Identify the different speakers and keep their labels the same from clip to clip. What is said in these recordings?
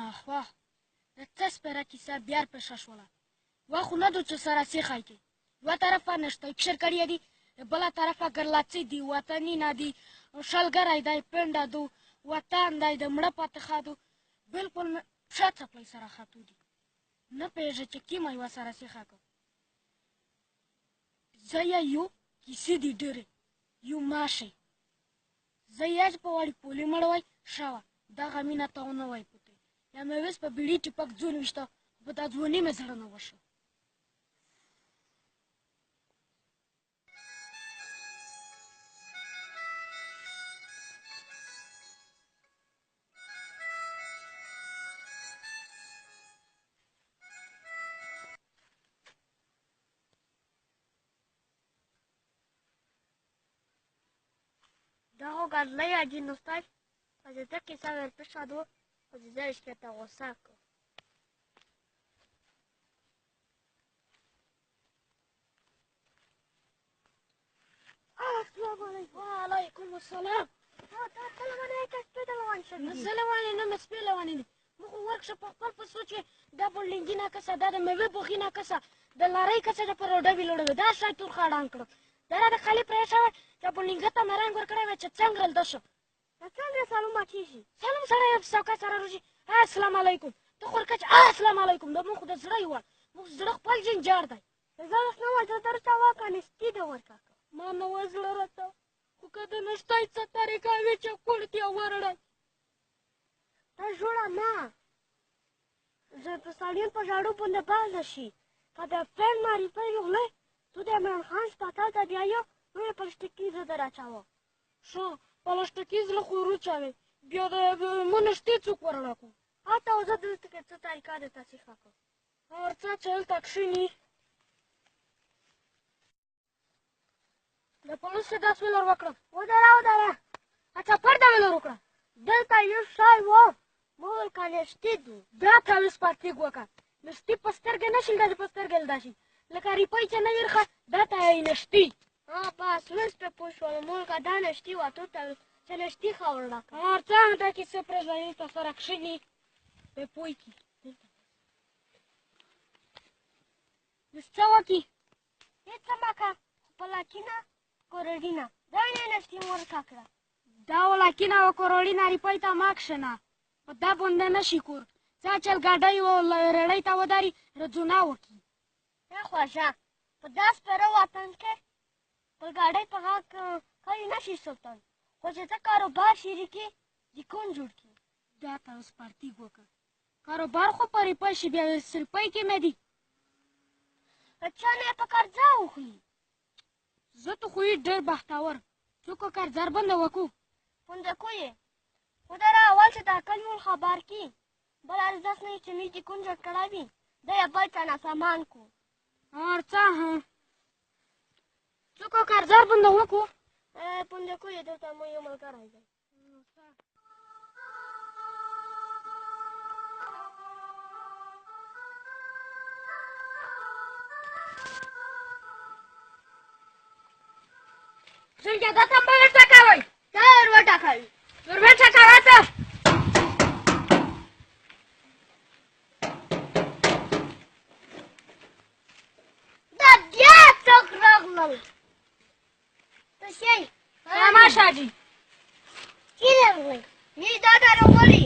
Speaker 1: ناخوا د څه سپېره کیسه بیا پېښه شوله. وه خو نه دو چې سره سیخای کې یوه طرفه نشتی کشر کړی دي، بله طرفه ګرلاڅي دي، وطني نه دي، شلګری دی، پنډه دو، وطن دی، د مړه پتخه دو، بالکل پښه څپلۍ سره ختو دي. نه پوهېږي چې کیمه یوه سره سیخه که زه یې یو کیسې دي ډېرې یو ماشی زه یې چې په واړي پولې مړ وای ښه وه، دغه مینه ته ونه وای پوتې. یا مې ویس په بیړي ټپک ځون ویشته، خو په دا ځواني مې زړه نه وشو.
Speaker 2: دا خو ګرځلی حاجي نوستای خو چې ته کیسه ورپېښه دو، خو چې زه یې شپې ته غوسه کړم.
Speaker 1: السلام علیکم. وعلیکم السلام.
Speaker 2: ته لونی که سپی د لوان شوي
Speaker 1: نه زه لوانې نه مې سپی لوانې دي. مو خو ورک شه په خپل په سوچ کې دا بلډینګینه کسه، دا د مېوې بوخینه کسه، د لارۍ کسه د پر روډه ویلوړوي، دا شی تور خاړان کړم. دا را د خالي پرې شوی چې بلډینګ ته مې رنګ ورکړی وی چې څنګه رل ده شو.
Speaker 2: دا څنګه سلام اچېږي؟
Speaker 1: سلام سړی یم، څوکۍ سره روژي. السلام علیکم. ته خو ورکه چې السلام علیکم، دا مونږ خو د زړه یو، موږ زړه خپل جنجار دی.
Speaker 2: زه اوس نه وایم، زه درته وکړه نستي د ورکه کړه.
Speaker 1: ما نه وه زړه راته، خو که د نشتۍ څه طریقه وي چې کوړتیا ورړی.
Speaker 2: ته جوړه نه زه په سړیون په ژړو باندې بنده شي. که د فعل معرفه یې غلی تو د عمران خان هسپتال ته بیایو، نو یې پلاستیکي زړه در اچوه.
Speaker 1: ښه پلاستیکي زړه خو وروچوې، بیا د مو نشتې څوک ورړه کو.
Speaker 2: هلته زه دلته کې څه طریقه درته سیخه کړم.
Speaker 1: هرڅه چې هلته کښېني. د پولیسو داس ویلر وکړم.
Speaker 2: ودره ودره.
Speaker 1: اچھا پرده ویلر وکړه.
Speaker 2: دلته یو شی و، مو ویل که نشتي دو.
Speaker 1: دا ته اوس پارتیګ وکړه. نشتي په سترګه نه شي لیدلی، په سترګه لیدای شي. لکه ریپۍ چې نه ویرخه، دا ته یې نشتي.
Speaker 2: ها بس اوس پرې پوه شولم، مو ویل که دا نشتي وه، تو ته چې نشتي ښه ورله کړه.
Speaker 1: هرڅه دا کیسه پرېږده، دلته سره کښېني پرې پوه کړي. اوس څه وکړي؟
Speaker 2: هېڅ مه که، خو پلاکینه کورړینه دا یې نشتي ورکه کړه.
Speaker 1: دا ولاکینه او کورړینه ریپۍ ته مه کښېنه، په دا باندې نه شي کور. څه چل ګاډۍ او رړۍ ته وداري، رځونه وکړي.
Speaker 2: ای خوږه، په دا سپېره وطن کې پر ګاډۍ په غاږ کلی نه شي سلطان، خو چې ته کاروبار شریکي دیکون جوړ کړي.
Speaker 1: دا ته اوس پارتیګ وکړه. کاروبار خو په ریپۍ شي، بیا سلپۍ کې مې دي.
Speaker 2: چا نه یې په قرضه وخوري.
Speaker 1: زه ته خو یې ډېر بختور، څوک قرضه بنده وکړو.
Speaker 2: پونده کو یې. خو دا را اول چې دا کلی ول خبر کړي، بل ارزښت نه چې مې دیکون جوړ کړی وي، دی یې بل چا نه سامان کو.
Speaker 1: هرڅه هم څوک قرضه بنده وکړو.
Speaker 2: پونده کو یې، دلته مو یو ملګری دی.
Speaker 1: څنګه دا ته مې ټکوي؟
Speaker 2: دا ور وټکوي.
Speaker 1: ور وټکوي ته.
Speaker 2: دا بیا څوک راغلل؟ ته شی؟
Speaker 1: سلام شاجي.
Speaker 2: کی راغلی؟ میش دا راغلی،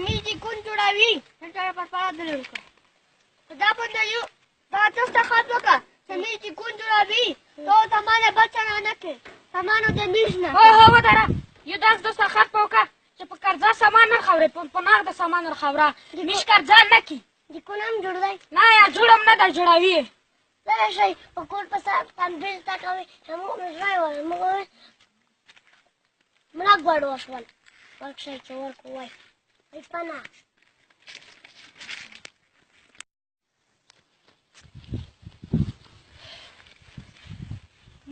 Speaker 2: میش دې کون جوړوي، دلته یې پر پاره درل کړ. دا باندې یو دا څه خط وکړه چې میش دې کون جوړوي، ته زمانه بچا نه کې. سامان د میش نه.
Speaker 1: هو هو ودره. یو داس دوستا خط په وکړه چې په قرضه سامان نه خورې، په نغده سامان نه خوره. میش قرضه نه کی.
Speaker 2: د کون هم جوړ دی؟
Speaker 1: نه یا جوړم نه دی، جوړوي.
Speaker 2: نه شي په کور په سر تنبیل ټکوي، چې موږ مشرۍ وایو، موږ مړه ګوډ وشول. ورک شئ چې ورک ووایي. ریپنه.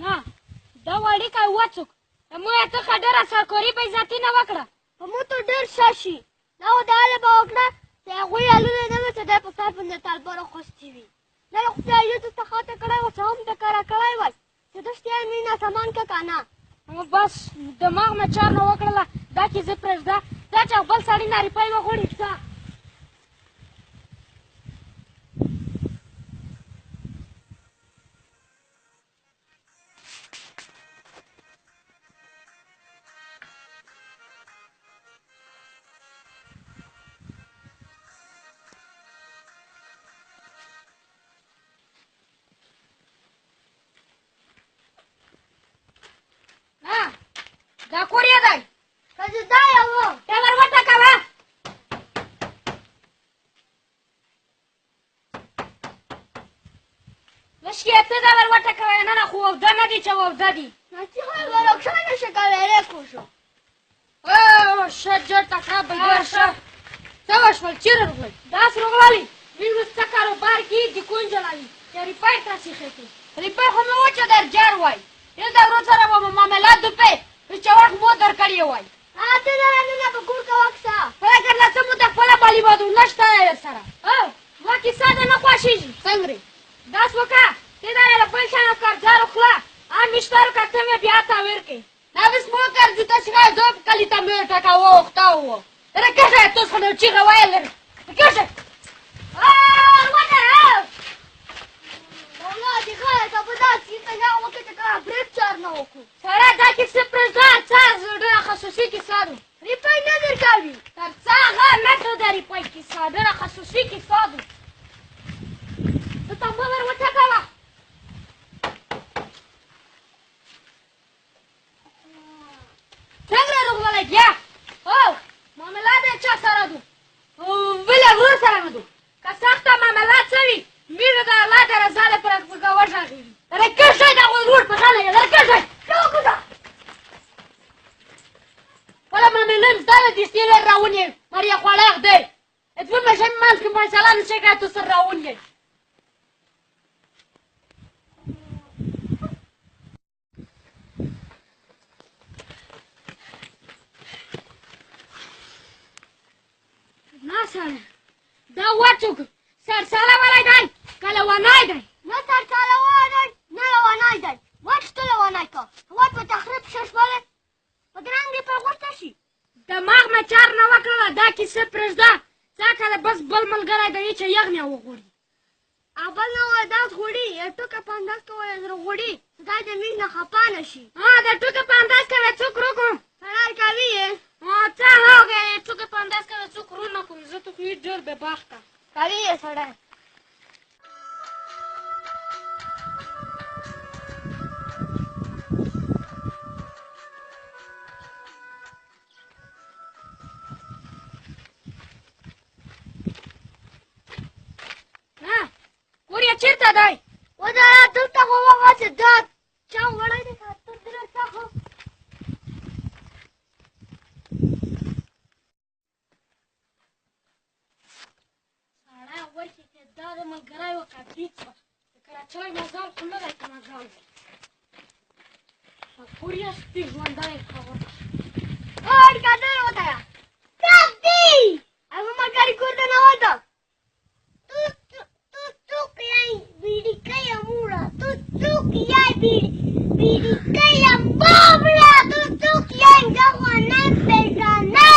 Speaker 1: نه دا وړیکی وڅوک، مو یې څخه ډېره سرکاري بېعزتي نه وکړه.
Speaker 2: په مو ته ډېر ښه شي. دا خو داسې به وکړه چې هغوی الونه نه وي چې دی په سر باندې طالبانو خوستي وي. دا خو بیا یو څه خاطر کړی و چې هم د کاره کړی وای چې دښتې یې مینه سامان که که نه.
Speaker 1: بس دماغ مې چار نه وکړله، دا چې زه پرېږده، دا چې بل سړي نه ریپۍ وغوړي. ځه. دا کور یې دی.
Speaker 2: که دا یې و.
Speaker 1: ته ور وټکوه. لشکې ته دا ور وټکوه، نه نه خو وده نه دي چې وده دي.
Speaker 2: نصیحت ورکشانه شه کوي کوشو.
Speaker 1: ښه جر تکړه بلګر شه. څه وشول؟ چېرې راغلئ؟ داسې راغللي موږ اوس څه کاروبار کې دکون جوړوي چې ریپای تاسې ښه ریپای خو مې وچه در جار وای. یل د ورور سره به مو معاملات دوپې چې وخت مو درکړی وای.
Speaker 2: ته دا نن په کور کې وکسه.
Speaker 1: خپله ګرله څه مو د خپله معلومات نشته سره. ما کیسه ده نه خوښېږي. څنګه داس وکړه ته دا له بل چا نه قرضه راخله مشتر کته مې بیا تا ورکړې. دا اوس مو قرض ته چې زه په کلي ته مې ټکاوه وخته وو. رکشه تاسو خو چیغه ویل رکشه.
Speaker 2: مولا دې خیر ته په داسې څنګه وکړه چې کله برېک چار نه وکړو.
Speaker 1: سړی دا کیسه پرېږده، څه ډېره خصوصي کیسه ده.
Speaker 2: ریپای نه درکوي.
Speaker 1: تر څه هغه نه ته د ریپای کیسه ډېره خصوصي کیسه ده. ته ته مه ور وټکوه. څنګه راغلی بیا؟ هو معامله د چا سره ده؟ وله ورور سره مې ده. که سخته معامله څه وي میر د الله د رضا لپاره وغږېږي. درکه شئ د هغه ورور په غاړه یې درکه شئ. خپله معامله مې زده ده، دستي لرې راونیې مریا خوړاغ دی. اتفون مې منځ کې فیصله نه شي کړای، ته سره راونیې. نه سړی دا وڅوک سرساله ولی دی که لونی دی؟
Speaker 2: نه سرساله ولی دی نه لونی دی. وچ ته لونی که وچ په تخریب ششولی په درنګ دې پر غوسه شي.
Speaker 1: دماغ مې چار نه وکړله، دا کیسه پرېږده. څه کله بس بل ملګری دی چې یغنې وغوړي.
Speaker 2: اول نه وایي داس غوړي یا ټوکه په انداز کوه یا زړه غوړي خدای د موږ نه خفه نه شي.
Speaker 1: د ټوکه په انداز کوې څوک روکو؟
Speaker 2: سړی کوي یې.
Speaker 1: څه هغه ټوکه په انداز کوې څوک رو نه کوم. زه ته خو یې ډېر بېباخته
Speaker 2: کوي یې سړی.
Speaker 1: کور یې چېرته دی؟
Speaker 2: وده دلته خو وغه چې دا چا وړی دی ته درته خو.
Speaker 1: سړی ورکې که دا د ملګری وکړه بیت شوه. د کراچۍ مزال خو نه دی که مزال دی. کور یې سپي ژوندی خبر.
Speaker 2: اړ کدر وتایا. کبي هغه ملګری کور ته نه وته. څوک یې بیړیکۍ موړه، ته څوک یې بیړیکۍ بابړه، ته څوک یې دغه پېژنه.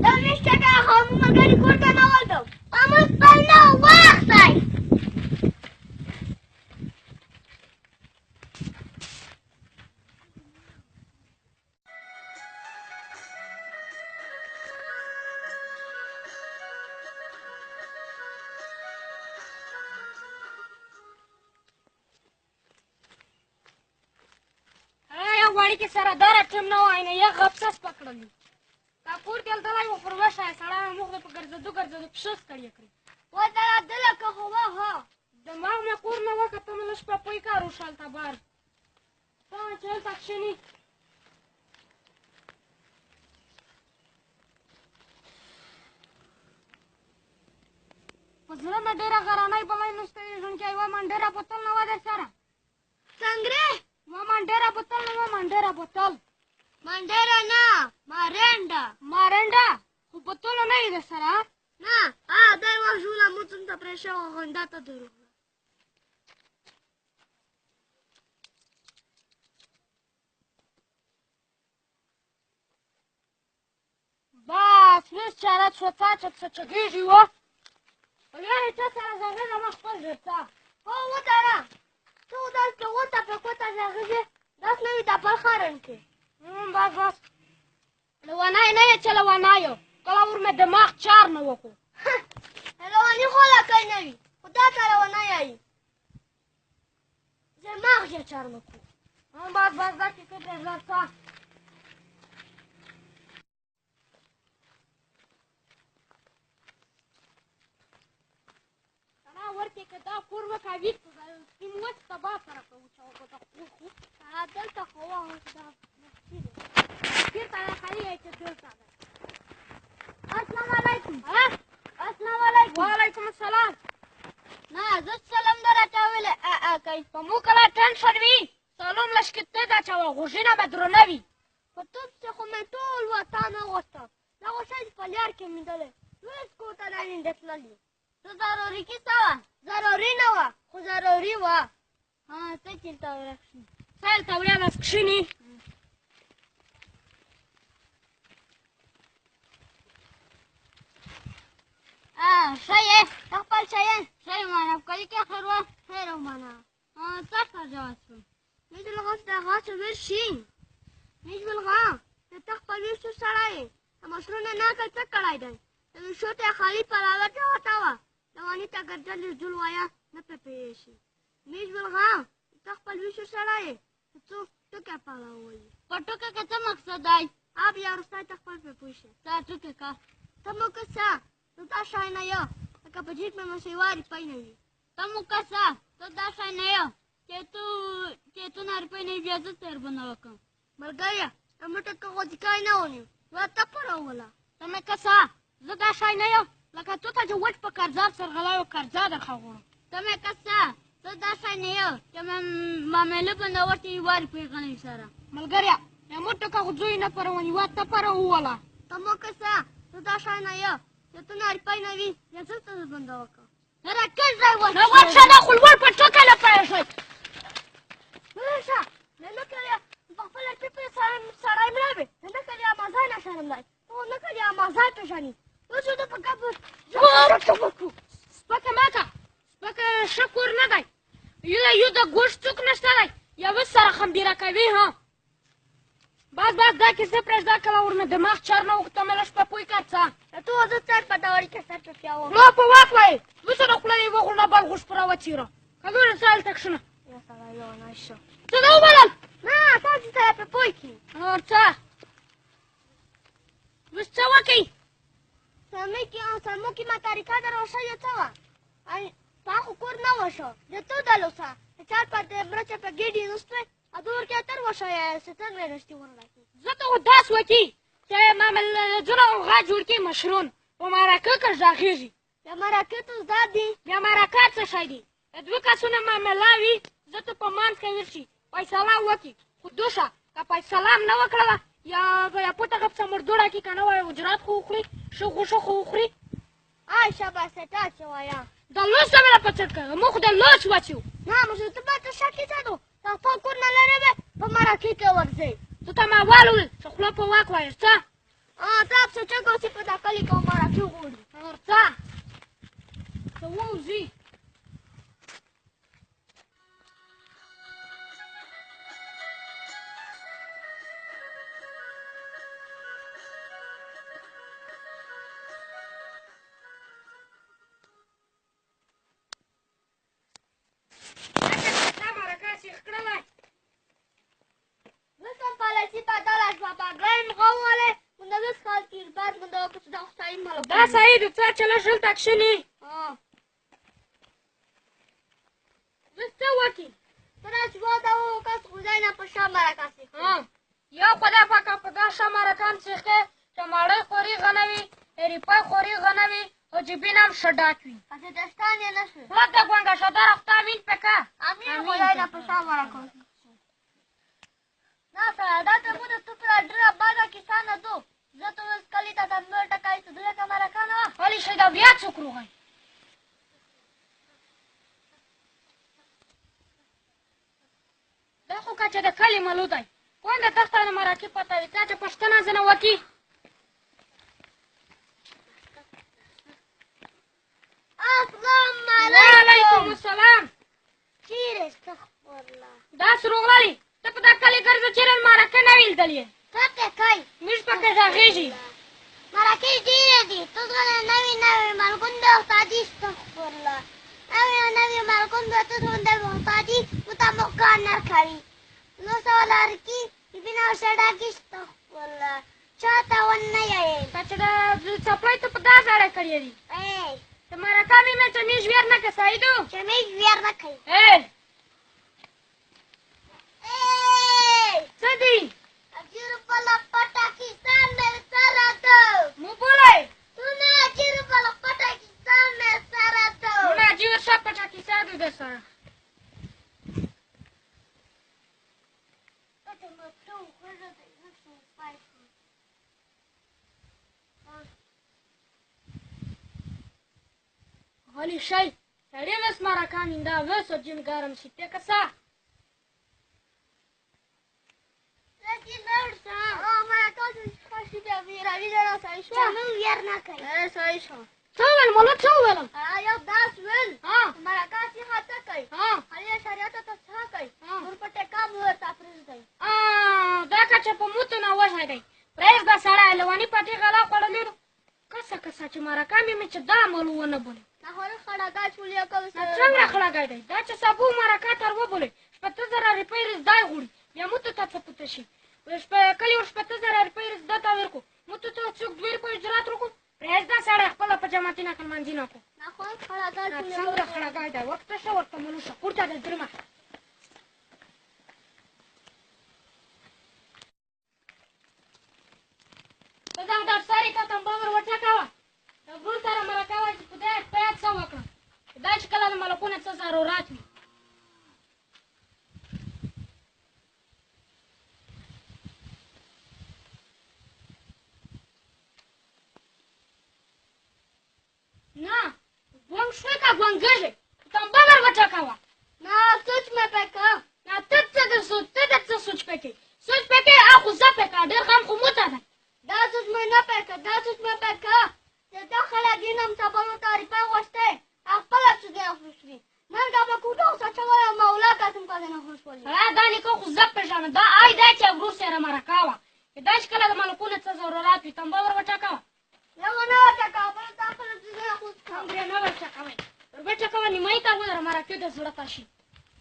Speaker 2: دا نشته که هغه ملګری کور ته نه وته. امر په نه واخلئ.
Speaker 1: وړي کې سره دره ټیم نه وای نه یې غپسس پکړلې. تا کور کې هلته و پر وشه سړی مې مخ په ګرځېدو ګرځېدو پښه ستړې کړې.
Speaker 2: وده دله که خو وه.
Speaker 1: دماغ مې کور نه وکړه، ته مې لږ په پوی کار وشو هلته بار. ته چې هلته کښېني. په زړه مې ډېره غرنۍ بلۍ نشته ژوندی یوه منډېره بوتل نه وه در سره.
Speaker 2: څنګه؟
Speaker 1: ما منډېره بوتل نه وه، منډېره بوتل.
Speaker 2: منډېره نه، مارنډه.
Speaker 1: مارنډه خو بوتل نه وي در سره؟
Speaker 2: نه، دا وخت ژوله مو څنګه پرې شوه غنډه ته دروغله.
Speaker 1: بس ویس چاره شو څه چې څه چګېږي وه. بیا یې چا سره زغېږه ما خپل ژرڅه.
Speaker 2: هو وتاره ته داسې وته په کوته زغېږې داسې نه وي دا بل خارن کې.
Speaker 1: بس بس لونی نه یې چې لونی یو کله ور مې دماغ چار نه وکړو.
Speaker 2: لونی خو لکه نه وي خو دا ته لونی یې دماغ یې چار نه کړو.
Speaker 1: بس بس دا کیسه پرېږده څه. کې که دا کور وکوي سپین وچ تباه سره په وچوه په دا خور خو
Speaker 2: دلته خو وه دا
Speaker 1: چېرته ده خالي یې چې دلته ده.
Speaker 2: السلام علیکم. السلام علیکم.
Speaker 1: وعلیکم السلام.
Speaker 2: نه زه سلام در اچولې کوي
Speaker 1: په مو کله ټینشن وي سلام لشکې ته دا چوه غوږونه به درنه وي.
Speaker 2: په توپ چې خو مې ټول وطن وغوښته دا غوښه چې په لار کې میندلې لوی کور ته نه نده تللې. څه ضروري کیسه وه؟ ضروري نه وه خو ضروري وه. ها ته چېرته ورک شي؟
Speaker 1: سیل ته وړیا کښېني.
Speaker 2: ښه یې ته خپل ښه یې؟ ښه یم منه په کلي کې خیر وه؟ خیر وم منه. څه سره شوم؟ مې بلغه چې د هغه څه ویر شي. مې بلغه چې ته خپل ویښ سړی یې د مشرونو نقل څه کړی دی؟ د ویښو ته یې خالي پلاوه ته وته وه د واني ته ګرځل جول وایه نه پرې پوهېږي. مې بلغه چې ته خپل ویښ سړی یې ته څو ټوکې پلاو وایي. په ټوکه کې څه مقصد دی؟ بیا وروستی ته خپل پرې پوه شې. څه ټوکې کا؟ ته مو که څه ته دا شی نه یو لکه په جیب مې مسیواري روپۍ نه وي. ته مو که څه ته دا شی نه یو چې ته نه روپۍ نه وي بیا زه څه درباندې وکړم؟ ملګریه موټر که غوځکای نه ونیو یوه ته پروله.
Speaker 1: ته مې که څه زه دا شی نه یم لکه تو ته چې وچ په قرضه سرغلی او قرضه درخه غواړم.
Speaker 2: ته مې که څه ته دا شی نه یو چې معامله به نه ورته یوه روپۍ غنوي سره.
Speaker 1: ملګریه موټر که خو ځوی نه پرونی یوه ته پروله.
Speaker 2: ته مو که څه ته دا شی نه یو چې ته نه روپۍ نه وي بیا زه څه درباندې وکړم؟ نه راکړ ځای ورشه.
Speaker 1: نه ورشه دا خو لوړ په ټوکه نه پوهېږئ.
Speaker 2: ورشه نه نه کړې په خپله روپۍ پرې سړی مړه وي. نه نه کړې مازی نه شرم دی ته نه کړې مازی پېژني. اوس یې ته په ګپ
Speaker 1: سپکه مه که سپکه ښه کور نه دی. یو د ګوښت څوک نشته دی یوه سره خمبیره کوي. ها بس بس دا کیسه پرېږده کله ورمې دماغ چار نه وخته مې لږ په پوی کړ څه.
Speaker 2: ته زه څر په داوړي کې سر په پیاوم.
Speaker 1: خوله په واک وایې وسه د خوله یې وغوړه بل غوښ پر راوڅېره کلونه څه هلته کښېنه.
Speaker 2: یو سړی لیونی شو.
Speaker 1: څه ده وبلل؟
Speaker 2: نه تاسو سره په پوه کړي.
Speaker 1: نور څه اوس څه وکئ؟
Speaker 2: سمو کې ما طریقه در وښیه څه وه؟ تا خو کور نه وشو د تو دلو څه چار په د مرچه په ګېډې نوستوې ادو ورکه تر وښیه چې څنګه یې نشتي ورلکې.
Speaker 1: زه ته خو داس وکي چې معاملزونه غا جوړ کړي مشرون په معرکه کې ږغېږي.
Speaker 2: بیا مرکه ته زده دي.
Speaker 1: بیا مرکه څه شی دي؟ د دوه کسونه معامله وي زه ته په منځ کې ورشي فیصله وکړي. خو دوشه که فیصله هم نه وکړله یا پټه غپ سمردوړه کړي که نه وایي اجرات خو وخوري ښه غوښه خو وخوري.
Speaker 2: آی شابه سټا چې وایه.
Speaker 1: د لوس ته مې را په څټ کړه موږ خو د لوس وچو.
Speaker 2: نه مشر ته به ته شک کیسه دو تا خپل کور نه لرې به په مرکې کې ورځې.
Speaker 1: ته ته ما والول چې خوله په واک وایې څه؟
Speaker 2: ته څه چګ اوسې په دا کلي کې مرکې غواړي.
Speaker 1: نور څه ته ووځي. دا سړی د څه چله شل ته کښېني. زه څه وکړي؟
Speaker 2: ته راشي دا کس خو ځای نه په ښه مرکه سیخ.
Speaker 1: یو خدای پاکه په دا ښه مرکه هم سیخې چې ماړۍ خوري غنوي ریپۍ خوري غنوي او جیبین هم ښه ډاک وي.
Speaker 2: پسې دستان یې نه شوې.
Speaker 1: خوله د ګونګه شه دا خدای امین پې که.
Speaker 2: امین خدای نه په ښه مرکه. نه سره دا ته مو د تو پر ډېره بده کیسه نه دو. زه ته اوس کلي ته د مړ ټکای څه دلته مرکه نه وه.
Speaker 1: ولې شي دا بیا څوک روغی؟ دا خو که چې د کلي ملو دی کوم د تخته د مرکې پته وي تا چې پوښتنه ځنه وکړي.
Speaker 2: السلام علیکم.
Speaker 1: وعلیکم السلام.
Speaker 2: چېرې استغفرالله.
Speaker 1: داسې روغللې ته په دا کلي ګرځه چېرې مرکه نه وي لیدلې.
Speaker 2: څه پې کوې؟
Speaker 1: موږ پکې ږغېږي.
Speaker 2: مرکې ډېرې دي ته زغله نوي نوي ملګون د استادي استغفرالله نوي نوي ملګون د ته زغله د استادي مو ته موقع نه کوي. نو څه لارکي بنا سړه کې استغفرالله چاته ونه یې.
Speaker 1: تا چې دا څپلۍ ته په دا زړه کړې دي. چې مرکه مې مې چې میږ ویر نه که سعیدو
Speaker 2: چې میږ ویر نه کوي.
Speaker 1: څه دي؟
Speaker 2: اجیر په پټه کیسه مې سره ده.
Speaker 1: مو بولئ.
Speaker 2: تونه اجیر په پټه کیسه مې سره ده.
Speaker 1: مونه اجیر ښه پټه کیسه ده در سره. غلی شئ سړی وس مرکه مینده وس جیم ګرم شي ته کسا. څه وویل ملا څه وویلم؟
Speaker 2: یو داس ویل مرکه څخه څه کوي؟ هغې شریعت ته څه کوي؟ نور په ټیکا مو ورته پرېږدئ.
Speaker 1: دا که چې په موتو نه وژی دی پرېږده سړی لیوني پټې غلا خوړلې کسه کسه چې مرکه مې مې چې دا عمل ونه بولي. څنګه خړګی دی دا چې سبو مرکه تر وبولئ 60,000 روپۍ رزدای غوړي بیا موته ته څه پوته شي؟ کلي ور 60,000 روپۍ رزده ته ورکړو موته ته څوک 2 روپۍ اجرات ورکړو. پرېږده سړی خپله په جماعتي نه کلمنځي نه کړو. څنګه خړګی دی ورته شه ورته ملو شه پورته د درمه. ته دا درسرې ته تنبه ور وټکوه د ورور سره مرکه وه چې په دې باید څه وکړم دا چې کله د ملکونه څه ضرورت وي. نه ګونګ شوې که ګونګږې تنبه ور وټکوه.
Speaker 2: نه سوچ مې پې که.
Speaker 1: نه ته څه د سوچ ته د څه سوچ پې کوې؟ سوچ پې کوې او خو زه پې کوه ډېر غم خو موته دی.
Speaker 2: دا سوچ مې نه پې که دا سوچ مې پې که چې دا خلک یې نم سبا ته روپۍ غوښتې خپله څه دی خوشوي نن دا به کوټه اوس اچولی مولا قسم که نه خوشولي.
Speaker 1: دا نیکه خو زه پېژنم دا آی دی چې ورور سره مرکه وه دا چې کله د ملکونو څه ضرورت وي تنبه ور وټکوه.
Speaker 2: یوه نه وټکوه بله تا خپله څه نه خوش کړه.
Speaker 1: هم نه ورټکوئ ور وټکوه نیمایي ته ودره مرکې د زړه ته شي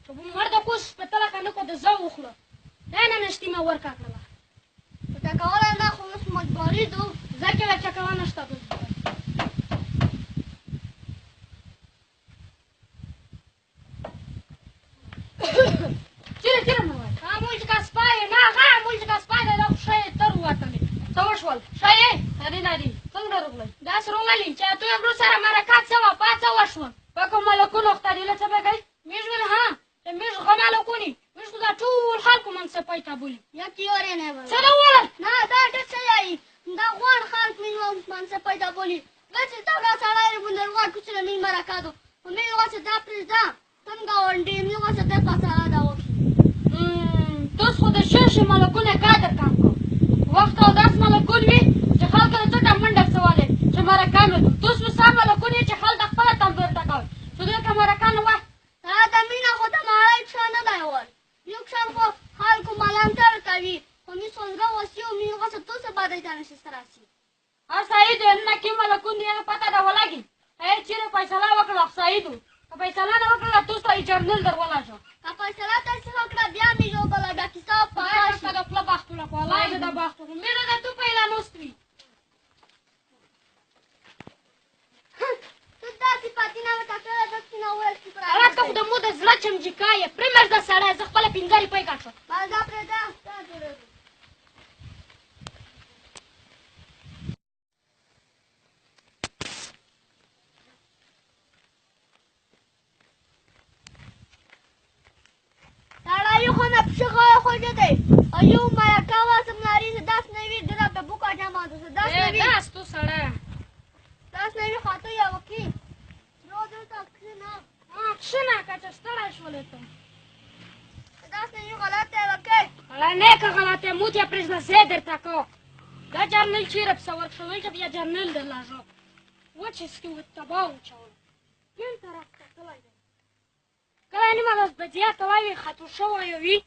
Speaker 1: چې مړ د کوس په تله که نه کو د زه وخوله دا نه نشتي مې ورکه کړله.
Speaker 2: ټکولی نه خو اوس مجبوري دو.
Speaker 1: ځکه ورټکوه نشته د چیرې چیرې مې وایي موږ که سپی نه هغه موږ که سپی دی دا خو ښه یې تر ووتلې. څه وشول ښه یې؟ ندي ندي څنګه راغلی؟ داسې راغلي چې ته ورور سره مرکه څه وه پا څه وشول په کوم ملکونو اخته دي له څه به کوي؟ میږ ویل ها چې میږ غه ملکوني میږ خو دا ټول خلکو منصفۍ ته بولي.
Speaker 2: یکې یورې نه ویل.
Speaker 1: څه نه وویل؟
Speaker 2: نه دا ډېر څه یایي دا غوړ خلک میږ منصفۍ ته بولي بس چې دا را سړی بندرغوا کوڅه میږ مرکه دو خو میږ غوسه دا پرېږده تم ګاونډي میږ غوسه دا فیصله دا وکړي.
Speaker 1: تاسو خو د ښه ملکونه قدر کم کړو وخت او داس ملکون وي چې خلک له څټه منډه څه والي چې مرکه مې دو تاسو سم ملکون یې چې خلک خپله تنبور ټکوي چې دوی که مرکه نه وای.
Speaker 2: دا مینه خو د مړی کښه نه دی ور یو کښان خو خلکو ملامتړ کوي خو مې سونګه وسي او مې غوسه تاسو بدۍ ته نه شي سره سي.
Speaker 1: هر سعید نه کې ملکون دی پته ده ولګي چیرې فیصله وکړه سعیدو که فیصله نه وکړه تاسو ته جرنل در ولاژه.
Speaker 2: که فیصله تاسو وکړه بیا مې یو بله دا کیسه پخه شي.
Speaker 1: د خوله بخت وله والله زه د بخت وکړم مېړه د تو پیدا نوست وي.
Speaker 2: ته داسې پاتې نه وټاکله داسې نه وویل چې پر
Speaker 1: هغه ته خو د مو د زړه چمجیکا یې پرېمرده سړی زه خپله 5 روپۍ ګټم.
Speaker 2: بس دا پرېږده دا جوړوي. سړی خو نه پښه خوږه دی او یو مرکه واسم لري چې داس نه وي ډېره په بوکه جمع ده داس نه وي
Speaker 1: داس تو سړی
Speaker 2: داس نه وي خاطر یې وکړي نو دلته کښېنه.
Speaker 1: کښېنه که چې ستړی شولې ته
Speaker 2: داس نه وي غلط دی وکړي.
Speaker 1: نه که غلط دی موت یې پرېږده زه یې درته کوم. دا جرنل چېرې پسه ورک شو ویل چې بیا جرنل در لاژو وچې سکې تباه وچول بل طرف ته تللی دی کله نیمه ورځ بجیا تللی وي خطو شوی وي.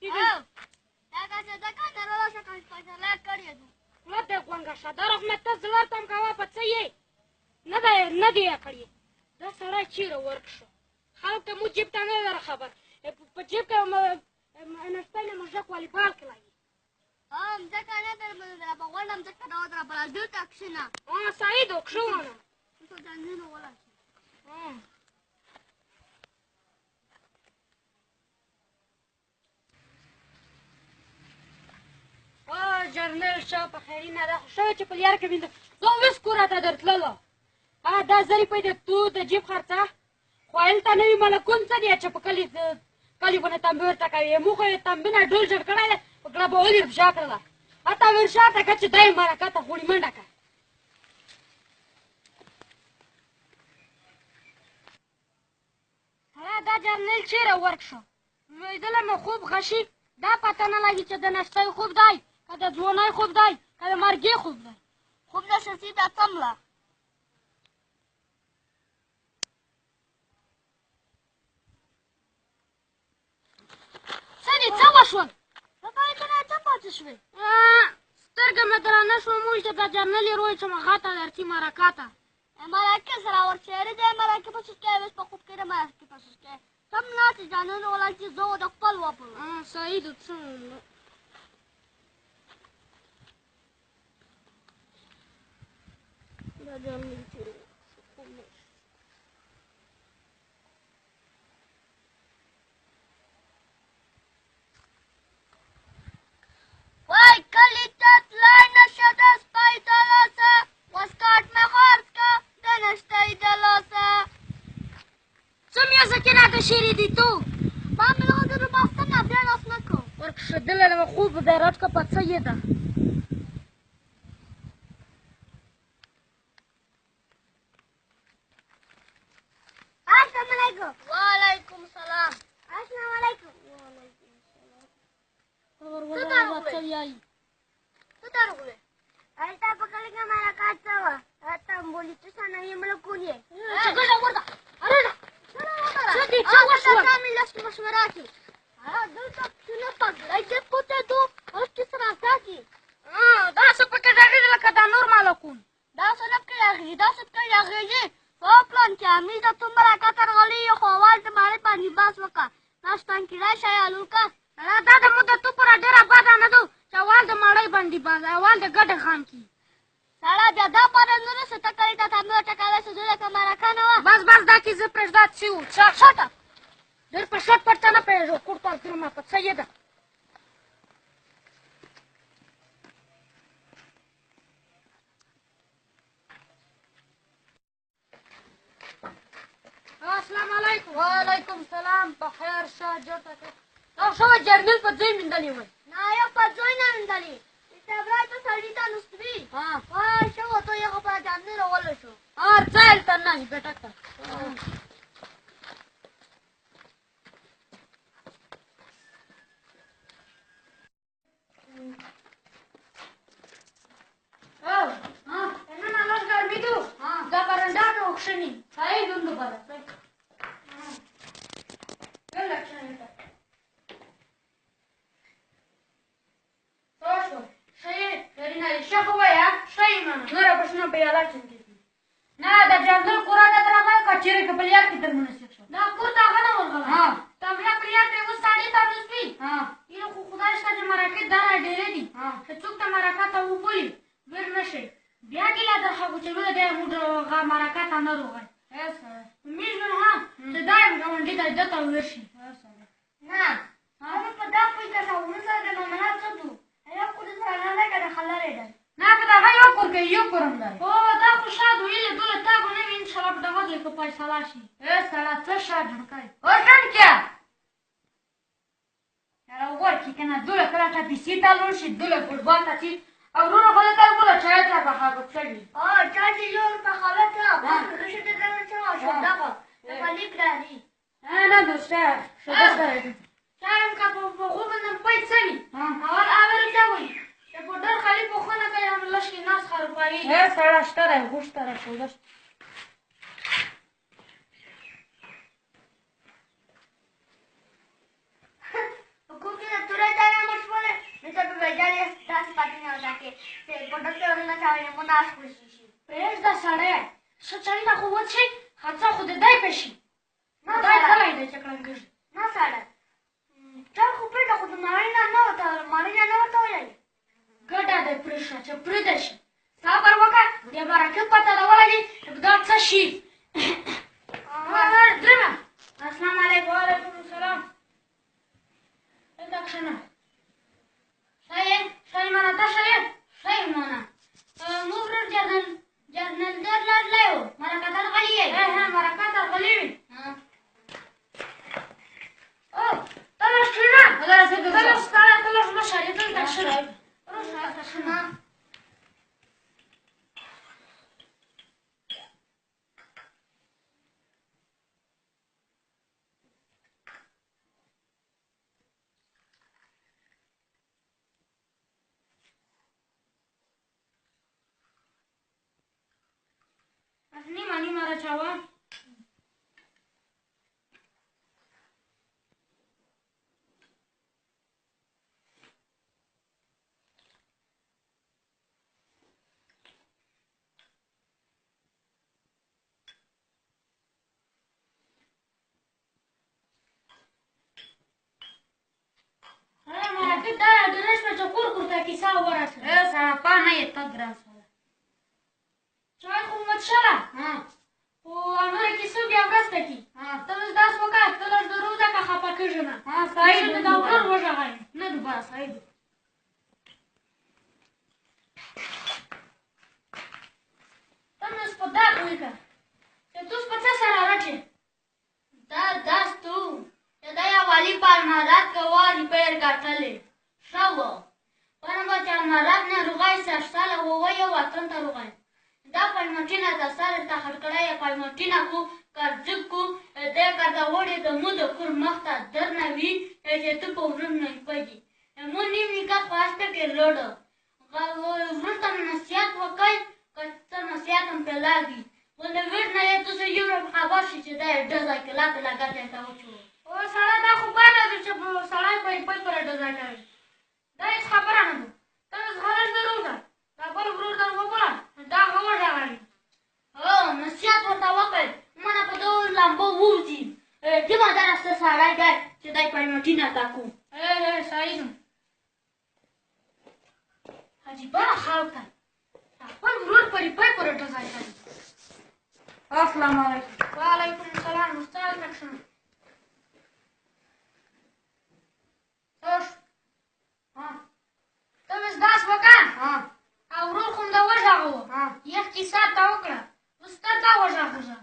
Speaker 2: دا که ځکه نرله شه که فیصله کړې ده.
Speaker 1: خوله دې غونګه شه دا رحمت ته زړه تم کوه په څه یې نه دی نه دی یې کړې. دا سړی چېرې ورک شو خلک ته مو جیب ته نه لره خبر په جیب کې نشتی نه موږک والیبال کې لګي.
Speaker 2: مځکه نه در په غونډه مځکه نه ودره بله دلته کښېنه.
Speaker 1: سعیدو کښېنه.
Speaker 2: څه جنګونو ولا شي.
Speaker 1: جرنل شه په خیري نه ده شوی چې په لیار کې وینده زه اوس کوره ته درتلله. دا زری پی د تو د جیب خرڅه خو هلته نه وي ملکون څه دی چې په کلي کلي باندې تنبې ورته کوي. موږ خو یې تنبې نه ډول جوړ کړی دی په ګړبولي یې فشا کړله. حتی ورشا ته که چې دی مرکه ته غوړي منډه کړه. دا جرنل چېرې ورک شو؟ لوېدلی مې خوب غشي، دا پته نه لګي چې د نشتۍ خوب دی که د ځوانۍ خوب دی که د مرګي خوب دی.
Speaker 2: خوب د شسي بیا څمله.
Speaker 1: څه دي څه وشول؟
Speaker 2: څه پاتې شوې؟
Speaker 1: سترګه مې درنه شوه، موږ ته دا جرنل یې روی چې مغاته درځي مرکه ته.
Speaker 2: مرکه سره ورچېرې دی مرکه په سوس کې اوس په خوب کې د مرکه په سوس کې سم نه چې جانانو ولا چې زه د خپل وپل.
Speaker 1: صحیح ده. څه
Speaker 2: دا جرنل چېرې وای کلي ته تلای نه شه د سپی د لاسه، واسکټ مې خرڅ که د نشتۍ د لاسه.
Speaker 1: څه میوزکې راته شعرې دي تو؟
Speaker 2: ما مې له د باستنه بیا لاس نه کوم.
Speaker 1: ورک شه دله مې خوب دی راټکه په څه یې ده.
Speaker 2: السلام علیکم. وعلیکم سلام. السلام علیکم. وعلیکم سلام. څه درغلې؟ هلته په کلي کې مرکه څه وه؟ تنبولي څه نوي ملکون یې.
Speaker 1: څه ګډه ورته څه دي څه وشول؟
Speaker 2: تا مې لس مشوره کړي. دلته پسونه پګړۍ دې پوتې دو اوس چې سره ساتي.
Speaker 1: دا څه پکې راغلي لکه دا نور ملکون.
Speaker 2: دا څه نه پکې راغلي، دا څه پکې راغلي. په پلان کې امیر د تو مرکه ته راغلي یو خو اول د ماڼۍ باندې بحث وکړه. ناشتان کې راشه یا لورکه.
Speaker 1: دا د مو د تو پر ډېره بده نه ده چې اول د ماڼۍ باندې بحث اول د ګډه خان کي.
Speaker 2: سړه بیا دا پاره نه رسه ته کلي ته تمه ټکاوې څه لکه مرکه نه وه.
Speaker 1: بس بس دا کې زه پرېږده څه وو شاته ډېر په شټ پټ نه پرېږو کور ته درمه په څه یې ده. السلام علیکم. وعلیکم سلام. په خیر شه جوړ ته. دا شو جرنل په ځای میندلې وای؟
Speaker 2: نه یو په ځای نه میندلې. استبرای په سړي ته نستوي. وای شو ته یې خو په جرنل راولی شو.
Speaker 1: څه هلته نه بیټک ته. نن لږ ګرمي دو دا برنډا مې وکښني صحیح دوند بله کله کښني ته څه شو؟ ښه یې لري ښه خو وایه ښه یې منه نوره پوښتنه په یاله چنګېږي. نه د جنګل کوره نه درغله که چېرې که په لیار کې در مناسب شو. دا کور ته هغه نه ورغله. تمریا په لیار کې اوس ساړې ته نوستوي. ایله خو خدای شته چې مرکې دره ډېرې دي چې څوک ته مرکه ته وبولي ویر نه شي. بیا ګیله درخه چې ویله دی موږ مرکه ته نه روغی. میږ نن هم چې دا یم ګاونډي دی ده ته ویر شي.
Speaker 2: نه هغه په دا پوه که څه سره د ممنه څه دو هغه خو سره نه ده که د خلرې دی.
Speaker 1: نه په دغه یو کور کې یو کور هم دی. هو دا خو ښه دو ایله دوله تا به نه وي انشاءالله په دغه ځای کې فیصله شي. سړه څه ښه جوړکی او ژوند یاره وګوره که نه دوله کله ته پیسې ته لوړ شي دوله فوټبال ته چې او وروره خو ته وګوره چای ته په خاکو څه وي.
Speaker 2: چای چې یو په خاله ته رشته ته څه شو دغه د فلیک راځي.
Speaker 1: نه دوسته شوده سره چای هم که په غو باندې پي څه وي اول اول ته وي چې په ډېر خالي پوښتنه کوي هم لږ کې ناس خرابوي. سړه شته دی غوښته را شوده.
Speaker 2: په کور کې د تورې دانه مشوره نو ته به بېجارې داسې پاتې نه وټاکې چې په ډکه ورنه چاوې مو ناس خوشي شي.
Speaker 1: پرېږده سړی ښه چای نه خو وڅښي خرڅه خو د دی په شي. نه دی کلی دی چې کړنګېږي.
Speaker 2: نه سړی چای خو پرېږده خو د ماڼۍ نه نه ورته ماڼۍ نه نه ورته ویلې. ګډه دی پرېږده چې پرېږده شي. صبر وکړه د مرکې پته ده ولګي چې په
Speaker 1: دا څه شي؟ درمه.
Speaker 2: السلام علیکم.
Speaker 1: وعلیکم السلام. دلته کښېنه.
Speaker 2: ښه یې؟
Speaker 1: ښه یې منه، ته ښه یې؟
Speaker 2: ښه یم منه. موږ ورور جرنل در لرلی و، مرکه ته راغلي یې؟
Speaker 1: ها، مرکه ته راغلي وي. او ته لږ کښېنه. ته لږ ستړی، ته لږ مشر یې، دلته کښېنه. وروسته دلته کښېنه. نیمه نیمه راچوه. مرکه دا درنه شوه چې کور کور ته کیسه ورسوه.
Speaker 2: سره پانه یې ته ګران سره.
Speaker 1: چای خو مو وڅښله، خو نوره کیسه بیا وروسته کي. ته اوس داسې وکړه، ته لږ دروځه که خفه کېږې نه.
Speaker 2: صحیح.
Speaker 1: زه دا ورور وغږوم.
Speaker 2: نه دوباره صحیح ده.
Speaker 1: ته مې اوس په دا پوه کړه چې ته اوس په څه سره رټې؟
Speaker 2: دا داس تو چې دا یو والي په المارات کې وه ریپیر ګټلې ښه وه. پرنګه چې المارات نه روغی سرساله ووه یو وطن ته روغی. دا پایمټینه د سر ته خړ کړی یې، پایمټینه کو کرځک کو دی کرده وړې د مو د کور مخ ته درنه وي چې ته په ورور نه پږي. مو نیم نکاح خو هسته کې لوړه ورور ته نصیحت وکړئ، که څه نصیحت هم پرې لاګي. ولې ویر نه یې تاسو یو رب خبر شي چې دا یې ډزه کې لاته لګته یې ته وچوه.
Speaker 1: او سړی دا خو باید ده چې سړی په پۍ پر ډزه کوي، دا هېڅ خبره نه ده. ته اوس غلی دروځه، دا بل ورور در وګوره، دا هغه وغږوي.
Speaker 2: هو نصیحت ورته وکړئ، منه په دغو لمبو ووځي. دې ما دره څه سړی دی چې دی پایمټینه تا کو.
Speaker 1: صحیح ده. عجیبه خلک دی، خپل ورور په ریپۍ پورې ډزه کوي.
Speaker 2: السلام علیکم.
Speaker 1: وعلیکم السلام. استاد ته کښېنه. ته اوس داسې وکړه، او ورور خو مې وغږاوه، یخ کیسه ته وکړه، اوس ته دا وغږېږه.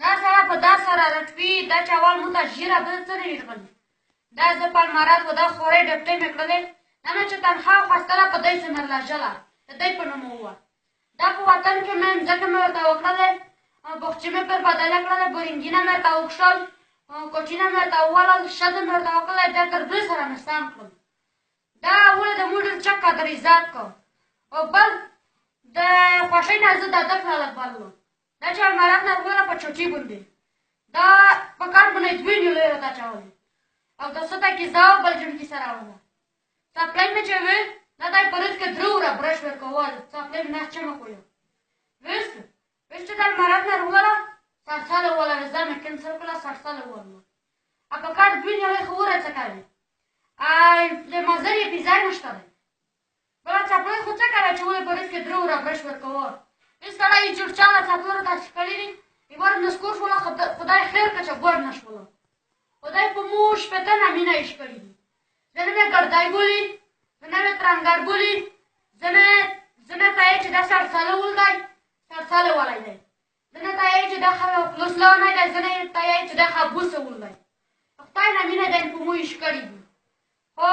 Speaker 2: دا سره په دا سره رټوي، دا چې اول مونږ ته ږیره بل څه نه وي غلي. دا زه په المارات وه، دا خورۍ ډپټۍ مې کړلې، دا مې چې تنخوا وخوستله په دی څه مرلژله، د دی په نوم ووه. دا په وطن کې مې مځکه مې ورته وکړلې، بخچې مې پر بدله کړلې، بورنګینه مې ورته وکښل، کوټینه مې ورته ووهل، ښځه مې ورته وکړله، دا تر دوی سره مې سم کړل. دا ولې د موږ ډېر چک قدر عزت کړ. او بل د خوښۍ نه زه د ده کړله بللو. دا چې المارات نه وروله په چوټي باندې، دا په کار باندې دوې نیولې راته اچولې، او د څه ته کیسه او بل جون کیسه راوړله. څپلۍ مې چې وې، دا دی په ورځ کې درې وره برش ورکوه، څپلۍ مې نه چمه کوله. ویس ویس چې د المارات نه وروله، سرساله ووله، ویزه مې کنسل کړله، سرساله ووله. او په کار دوې نیولې خو وره څه کوي، د مزر یې پیزای نشته دی. بله څپلۍ خو څه کوي چې ولې په ورځ کې درې وره برش ورکوه. هېڅ سړی یې چړچاله څپلو ته چې کړي دي، یوه نسکور شوله، خدای خیر کړه چې ګوړ نه شوله. خدای په مو شپېته نامینه یې کړي دي. ځینې مې ګردی بولي، ځینې مې ترنګر بولي، ځینې ته یې چې دا سرساله ول دی، سرساله والی دی، ځینې ته یې چې دا خلوص لونی دی، ځینې ته یې چې دا خبوسه ول دی. خدای نامینه دی په مو یې کړي دي. خو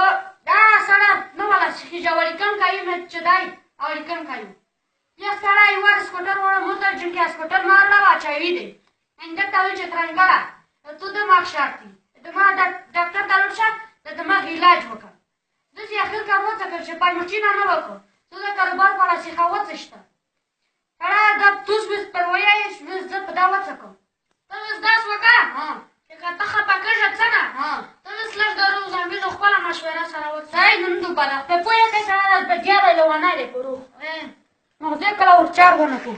Speaker 2: دا سړی نه والا چې خیژه لیکن کوي مې چې دی او لیکن کوي. یو سړی یوه سکوټر وړه موتر جنکې سکوټر مارله واچوي دی. انده ته ویل چې ترنګره ته دماغ شرط دی، دماغ ډاکټر ته لاړ شه، د دماغ علاج وکړه. داسې اخر کار وڅه چې پایمټینه نه وکړو، ته د کاروبار په اړه سیخه وڅښته. سړی دا توس ویس پر ویایې زه په دا وڅه کوم.
Speaker 1: ته اوس داسې وکړه چې که ته خفه کېږه څه نه، ته اوس لږ دروځه، موږ خپله مشوره سره وکړو.
Speaker 2: صحیح نن دوباره په پوهه کې سړی په دیاره لونه دی پرو. مغزه کله ورچار ونه کو.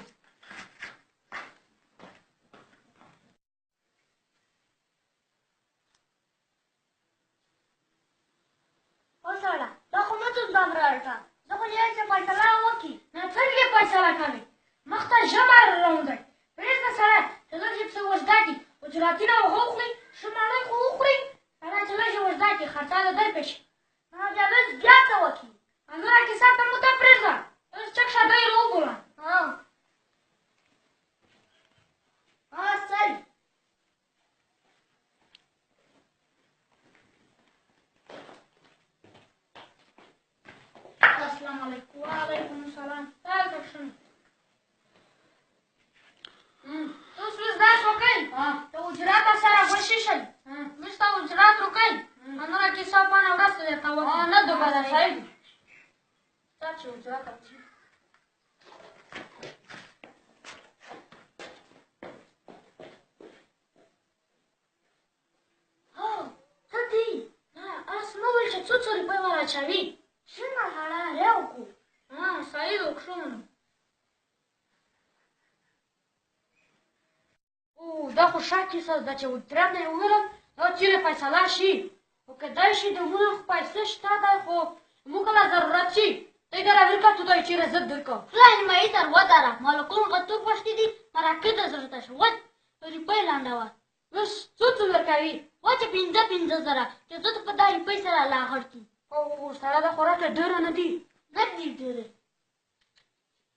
Speaker 1: او سړه دا خو نه څوک دامره راټه، زه خو یې چې فیصله وکړي. نه څنګه یې فیصله کوي؟ مخ ته ژبه روان دی، پرېږده. اجراتونه وخوري، شمالي خو وخوري. انا چې لږ ورځه کې خرڅه ده در پېښ.
Speaker 2: ها بیا بس بیا څه وکړي؟
Speaker 1: نوره کیسه ته مو ته پرېږده. اوس چک شه دی وګوره.
Speaker 2: ها ها صحیح.
Speaker 1: السلام علیکم. وعلیکم السلام. تاسو څنګه؟ اوس اوس داس وکړئ. ته اجرات سره وشي شئ. موږ ته اجرات وکړئ. نوره کیسه پانه ورسته درته وکړم. نه دوباره صاحب. تا چې اجرات راځي. ها څه دي؟ نه اس مو ویل چې څو څو روپۍ وراچوي.
Speaker 2: شنه هړه ریو کو.
Speaker 1: ها صحیح وکړم. او دا خو ښه کیسه ده چې اجرات نه یې وویل، دا چیرې فیصله شي. او کېدای شي د موږ پیسې شته دی، خو موږ له ضرورت شي. دی در ورکه ته دی چیرې زه درکوم.
Speaker 2: خدای نیمایي تر ودره مالکون غتور غوښتي دي، مرکه د زړه ته شو. روپۍ لنډوه.
Speaker 1: اوس څو څو ورکوي؟
Speaker 2: وچه 5-5 زره چې زه ته په دا روپۍ سره لاغړ کړي.
Speaker 1: او سړه دا خوراک ډېره نه دي.
Speaker 2: نه دي ډېره.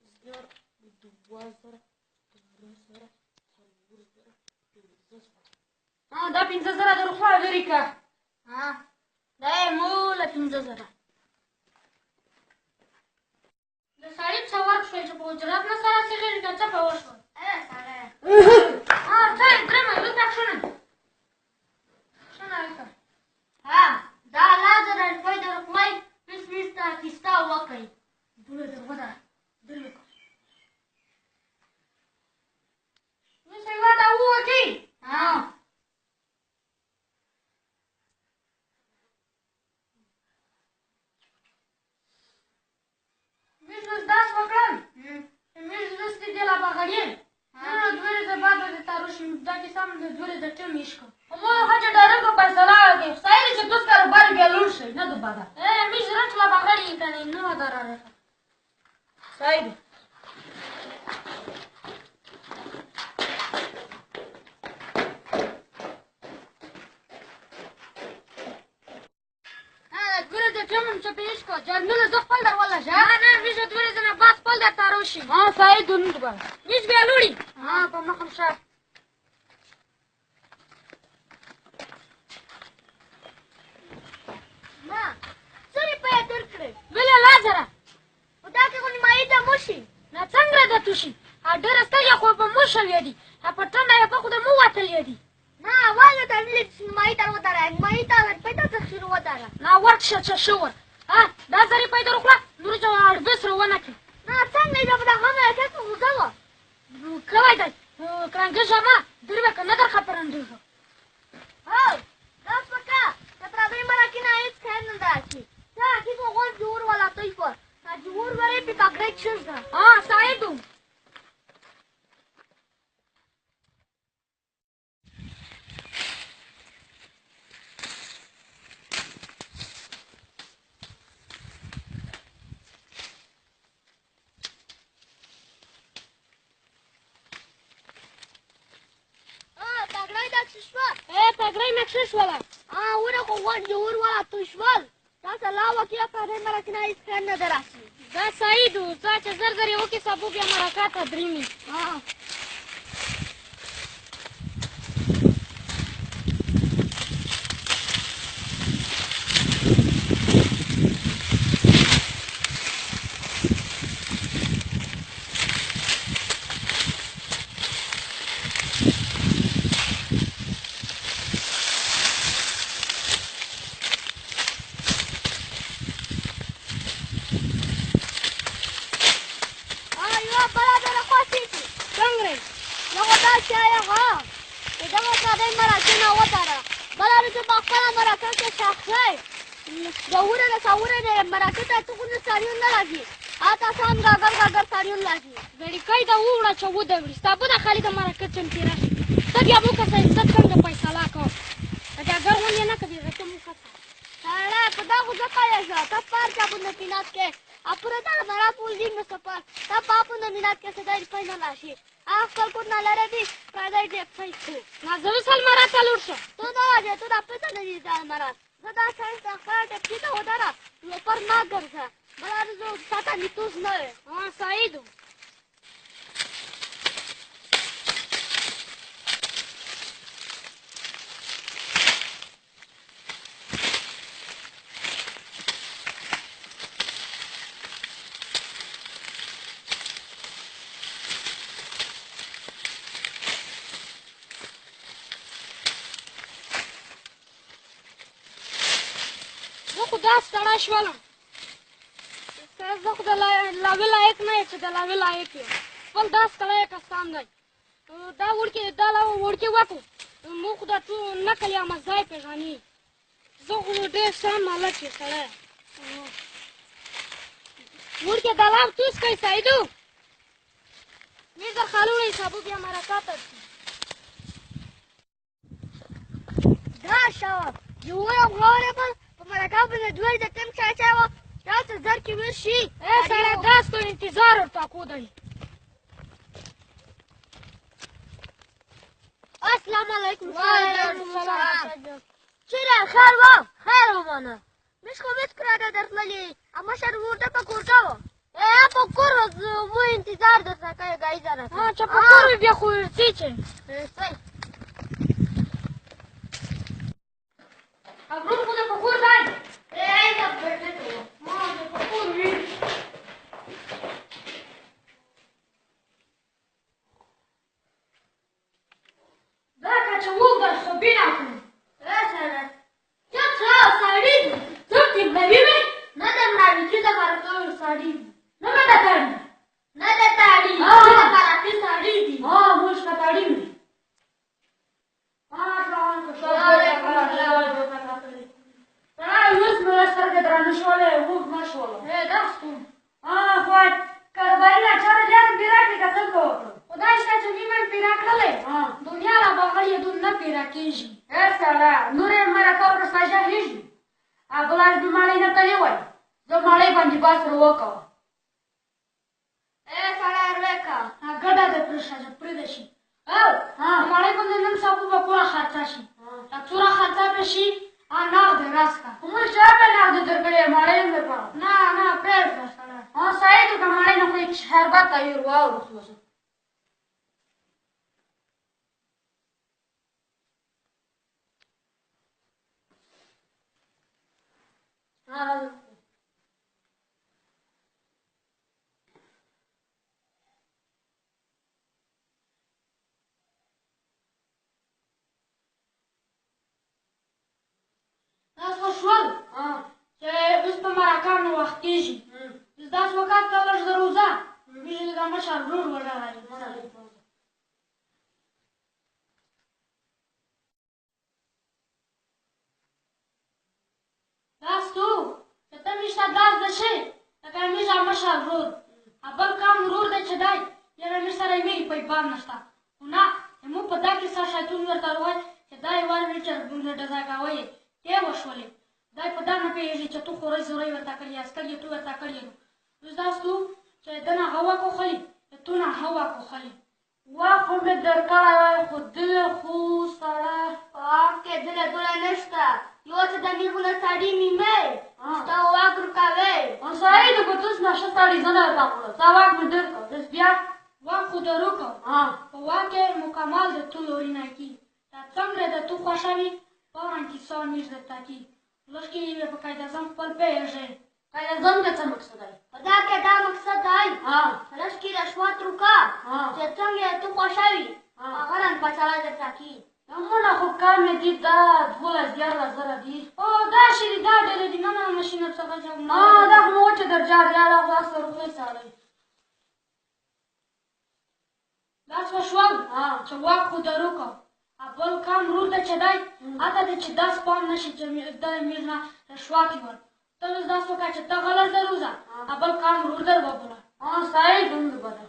Speaker 1: 1000، 2000، 3000، 4000، 5000. ها دا 5000 د روخوا لرې که.
Speaker 2: ها دا یې موله 5000.
Speaker 1: د سړي څه ورک شول چې په اجرات نه سره څخېږي، که څه په وشول؟
Speaker 2: ای سړی.
Speaker 1: ها څه یې درېمه دلته کښېنه. کښېنه هلته.
Speaker 2: ها دا لا زره روپۍ د روخوای مس مس ته کیسه وکړئ.
Speaker 1: دومره در ودره درې وکړه. مس یوه دا ووکي.
Speaker 2: ها
Speaker 1: مس اوس داس وکړل. مس اوس دې لا بغړې. نو دوه ورځې بعد د تاروش دا کیسه هم د دوه ورځې ټیم یې شکړ. مو هڅه ډارن په فیصله کې سایل چې دوست کاروبار بیا لوړ شي نه دوباره. مې رټ لا بغړې کنه نو دراره. سایل ها دوه ورځې ټیم هم چې پیښ کو جرمل زه خپل در ولا شه. نه مې دوه ورځې نه بعد خپل در تاروشي. ها سایل دون دوباره. مې بیا لوړي. ها په مخم شه.
Speaker 2: ما څه روپۍ درکړې؟
Speaker 1: ویله لا زره.
Speaker 2: خو دا کې خو نیمایي ته مو شي.
Speaker 1: نه څنګه ده توشي؟ ډېره سترګه خو په مو شوې دي، په ټنډه یې په خو د مو وتلې دي.
Speaker 2: نه اول ته ویلې چې نیمایي ته ودره، نیمایي ته روپۍ ته څه شروع ودره.
Speaker 1: نه ورک شه چې ښه ور. ها دا زه روپۍ در وخوړه، نور چې اړبس را ونه کړې.
Speaker 2: نه څنګه یې به دا غمه یې کښته غوسه وه؟
Speaker 1: کړی دی کړنګېږه مه درې که نه درخه پرنډېږه.
Speaker 2: هو داس وکړه د پردۍ مرکې نه هېڅ خیر نه درځي. دا هغې خو غوږ د اور والا توی شوه، چې اور ورې پې پګړۍ کښېږده.
Speaker 1: ها صاحب.
Speaker 2: پګړۍ دا څه شوه؟
Speaker 1: پګړۍ مې کښېښوله.
Speaker 2: ها وره خو غوږ د اور والا توی شول. دا څه لا وکړه پردۍ مرکې نه هېڅ خیر نه درځي.
Speaker 1: دا صحیح دو ځه چې زر زر یې وکړي سبو بیا مرکه ته درېمي.
Speaker 2: ها
Speaker 1: غړیکۍ دا ووړه چې ودوړي ستا به د خالي د مرکه چمتي راشي. ته بیا وکړه څه څنګه فیصله کوه. د اګر ونې نه کوي ته مو کته.
Speaker 2: سړی په دا خو زه پوه شوم، ته پار چا باندې پینات کې اپره دا مرا پول دی مصطفی تا پاپو نه میلاد کې صدای په نه لاشي خپل کور نه لره دی پردی دی پیسو
Speaker 1: نه زه سل مرا څلور شو
Speaker 2: ته دا راځه ته دا پته نه دی دا مرا زه دا سړی د خپل ټپي ته ودره لوپر ما ګرځه بل زه ساته میتوس نه وي.
Speaker 1: ها سعید دا ستړی شولم. زه خو د لاوې لایق نه یم چې د لاوې لایق یم. خپل دا ستړی کسان دی. دا وړکې دا لا وړکې وکړو موږ خو دا ټول نقل یا مزای پېژني. زه خو ډېر سم ملک یم سړی. وړکې دا لاو توس کوي سعیدو مې در خالوړی سابو بیا مرکه ته.
Speaker 2: دا شوه یو غواړم په مرکه باندې دوی د تم چا چا و تاسو زر کې ورشي.
Speaker 1: ای سړی داس ته انتظار ورته کو دی.
Speaker 2: السلام علیکم. وعلیکم السلام. چیرې خیر و خیر ومانه مش خو مش کړه درتللی مشر ورته په کور کا و په کور مو انتظار درته کوي ګای زره.
Speaker 1: ها چې په کور بیا خو ورځي چې ورور خو د په کور دی.
Speaker 2: ای دا پرته
Speaker 1: ما د په کور وي. دا که چې وږی خو بینه کړو.
Speaker 2: سره چا څه سړي دي
Speaker 1: څوک دې مړوي مې؟
Speaker 2: نه د مړاوي چې د مرکو سړي دي.
Speaker 1: نه مې د تاړي.
Speaker 2: نه د تاړي چې د مرکې سړي دي.
Speaker 1: ها موږ نه تاړي مې. اوس مې سترګې درانه شولې وږ نه شولم. داس کوم. خو کاروباري ناچاره لارې پیرا کړې که څنګه وکړم؟ خدای شته چې نیمه یې پیرا کړلی دنیا لا باغړې دون نه پیرا کېږي. ای سړیه نور یې مرکه ورسته ژهېږي بله مې ماڼۍ نه تللی وای زه ماڼۍ باندې باس ور وکوه.
Speaker 2: ای سړیه ورکه
Speaker 1: ګډه دې پرېښه چې پرېږده شي. او ماڼۍ باندې نن سبا به پوره خرڅه شي. څومره خرڅه پرې شي نغدې راسکه. موږ چا به نغدې درکړې ماڼۍ هم درکړه. نه نه پرېږده سړیه. سعید که ماڼۍ نه خو یې شربت تیار واورو خو. داسې وشول چې اوس په مرکه نو وخت کېږي. داسې وکړه ته لږ زر وځه مې د مشر ورور وغږوي. داس تو چې ته مې ته داس د شي لکه مې مشر ورور بل کم ورور دی چې دی یاره مې سره یې ویلي پیپان نشته. خو نه موږ په دا کیسه شیطون ورته وویل چې دا یې وار مې چرګونه ډزه کوی تی وشولې. دی په دا نه پوهېږي چې تو خورۍ زورۍ ورته کړې استګ یې تو ورته کړې. نو اوس داس تو چې ده نه هغه وکوخلي تو نه هغه وکوخلي. وا خو مې درکړی وای خو دله خو سړی
Speaker 2: پاک کې دله دوله نشته یو څه د میرونه سړي میمه ستا واک ورکوي.
Speaker 1: سعید په توس نه ښه سړی زه نه درته کړم ستا واک مې درکړ اوس بیا واک خو در وکړ. په واک کې مکمل د تو لوري نه کي دا څنګه د تو خوښه وي فورا کیسه میږ درته کي لږ کې یې په قاعده اعظم خپل پوهېږې.
Speaker 2: قاعده اعظم کې څه مقصد دی؟ په دا کې دا مقصد دی لږ کې رشوت وکړه چې څنګه یې تو خوښه وي هغه رنګ پچاله درته کي.
Speaker 1: مونه خو کمې دي دا 12 13 زره دي. دا شي دي دا ډېرې دي نه نه ماشین څخه دا خو مو وچه درجار دی دا خو اکثر روپۍ سړی. داسې وشول چې واک خو در وکړ بل کم ورور دی چې دی هلته دی چې داس پام نه شي چې دا میر نه رشوت یې ور ته اوس داسې وکړه چې ته غلط در وځه بل کم ورور در وبوله.
Speaker 2: صحیح دومره به ده.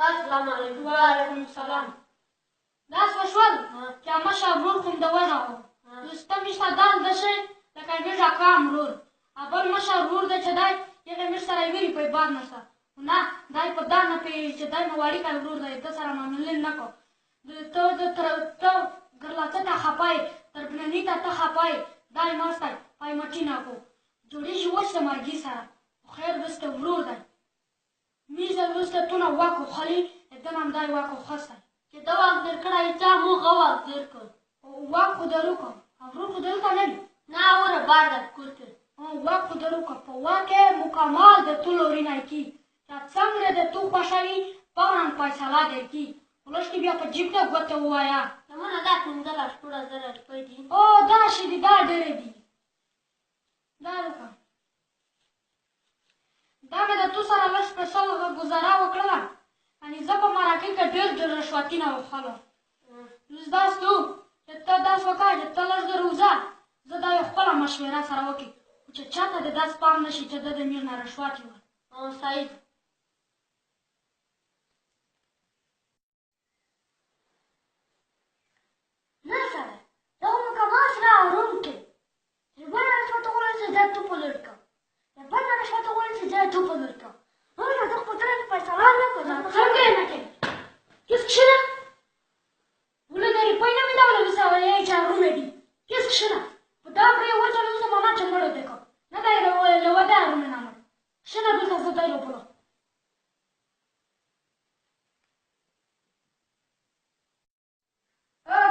Speaker 1: السلام علیکم. وعلیکم السلام. داس وشول چې مشر ورور کوم د وژغو ته مشته دال دشي لکه میږه کام ورور بل مشر ورور دی چې دی هغې مېږ سره یې ویري په باد نشته نه دی په دا نه پوهېږي چې دی مې وړیکی ورور دی ده سره معاملې نه کو ته د ته ګرلاڅه ته خپه یې تر بنني ته ته خپه یې دی ناست دی پایمټي نه کو جوړېږي اوس د مرګي سره خیر وروسته ورور دی میز وروسته تونه واک وخلي ده نم دی واک وخستی
Speaker 2: چې ده واک درکړی چا موږ واک درکړ
Speaker 1: واک خو درو که ورور خو دلته نه وي
Speaker 2: نه وره بار ده کور کې
Speaker 1: واک خو درو که په واک یې مکمل د تو لوري نه کی چې څنګه د تو خوښوي فورا فیصله درکي ولس کې بیا په جیب ته ګوته ووایه
Speaker 2: زمونه دا 15 16 زره روپۍ دي
Speaker 1: او دا شي دي دا ډېرې دي دا وکړه دا مې د تو سره لږ پیسو ګزاره وکړله یعنې زه په مراکې کې ډېر ډېر رشوتونه وخوړل اوس داس تو چې ته داس وکړه چې ته لږ در وځه زه دا یو خپله مشوره سره وکړي خو چې چاته د داس پام نه شي چې ده د میر نه رشوت یوړ
Speaker 2: صحیح نه سره دا مکمل سره روم کې بل رشوت غواړي چې زه تو په لور کوم بل رشوت غواړي چې زه تو په لور کوم نو زه خپل تر فیصله نه کوم
Speaker 1: څنګه یې نه کوي کس کښېنه ولې د روپۍ نه مې دا ولې وسه یې چې رومې دي کس کښېنه په دا پرې ورته نو زه ماما چې مړو دی کوم نه دا یې له وده رومې نه مړ کښېنه دلته زه دی روپلو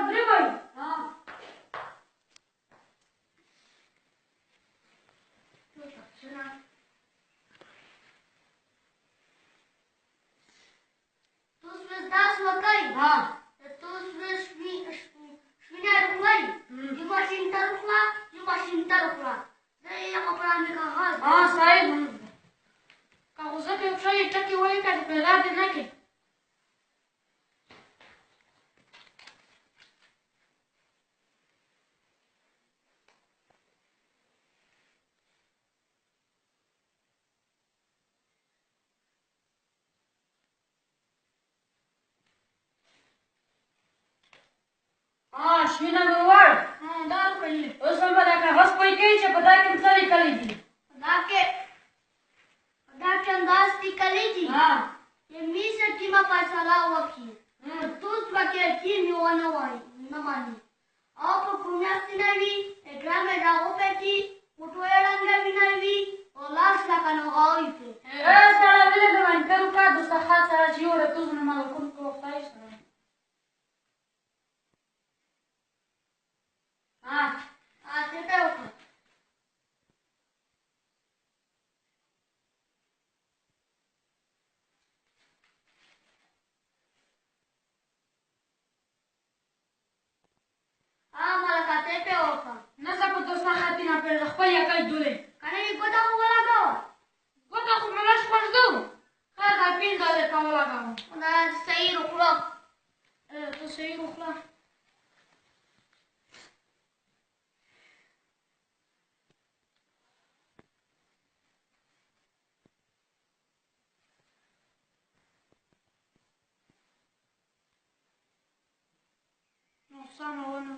Speaker 1: درې وایي
Speaker 2: توس مې داس وکړئ توس مې شوینه روغلئ یو ماشین ته روغله یو ماشین ته روغله زه یې خپله مې کاغذ
Speaker 1: صاحب کاغذ کې یو ټکي ولیکه چې پیدا دې نه کړي شوینه مې ووړ دا وکړي اوس هم به دا کاغذ پوه کوي چې په دا کې څه لیکلي دي
Speaker 2: دا کې انداز لیکلي دي چې میسه کیمه فیصله وکړي توس پکې کیم یې ونه وایي نه ماني او په کومیاستې نه وي اګرام یې راوپټي کوټو یې ړنګوي نه وي او لاس لکه نغاوي پرې
Speaker 1: سره ویلې د منکر وکړه دسترخوان سره چې یوړه توس نه مال کوم کو خدای سره
Speaker 2: څه ته وکړه ملکه ته پې وکړه
Speaker 1: نه زه په دسترخوان نه پرېږده خپل یې کوي دولې
Speaker 2: که نه یې ګوته خو ولګوه
Speaker 1: ګوته خو مې لږ خوږدو خیر دا پنځه درته ولګوم
Speaker 2: دا صحیح وخوره
Speaker 1: ته صحیح وخوره نقصان ونه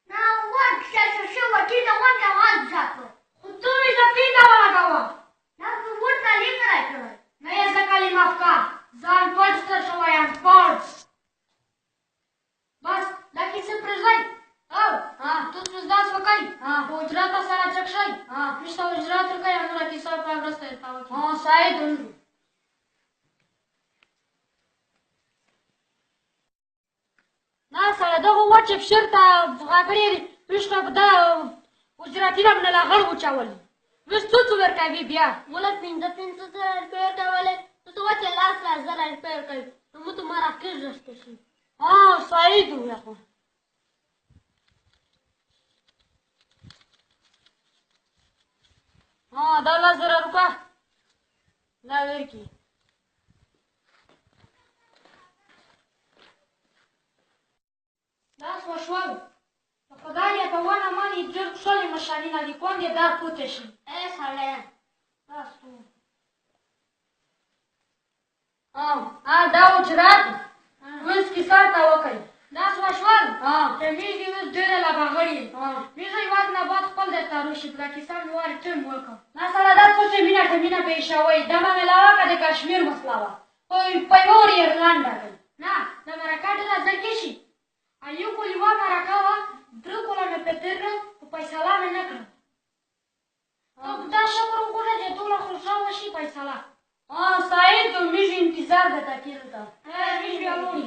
Speaker 2: نه ورک شه شه وکیل د ورک غاز ځکه
Speaker 1: خو ته مې زه پینده ولګوه
Speaker 2: نه زه ورته لیک راکړی
Speaker 1: نه یې زه کلمه افکار ځان پټ ستر شوی یم پټ بس دا کیسه پرېږدئ او تاسو اوس داس وکړئ په اجرت سره چک شئ موږ ته اجرت وکړئ او نوره کیسه په وروسته درته وکړي صحیح نه سره دغه وچ شرته غاګړې ویښته په دا اجرتي نه لا غړ وچول ویښ څو څو ورکوي بیا
Speaker 2: وله 5-5 زره روپۍ ورکولې ته ته وچې 10 10 زره روپۍ ورکوي نو موږ ته مراکش رسته شي
Speaker 1: صحیح دی خو دا 10 زره روپۍ دا ورکي داس وشول خدای یې په ونه مانی ډېر ښکلي مشانونه دي کوم یې دا پوته شي
Speaker 2: ای سړیه
Speaker 1: تاسو دا اجرات اوس کیسه تا وکړئ. دا څه وشول چې میږ دې اوس ډېره لا باغړي میږ یوازې نه بعد خپل درته روشي. دا کیسه مې وارې ټیم وکړ. نه سره دا څه چې مینه ټمینه پېښوي دا به مې لا وکړه. د کشمیر مسله وه په یوه ایرلنډ کوي. نه د مرکه ډېره ځکه شي یو کول یوه مرکه وه، درې کوله مې پرې تېر کړل خو فیصله مې نه کړه. دا شکر وکړه چې دومره خو ښه وشي فیصله. سعید میږ انتظار درته کېږي. میږ بیا وړي.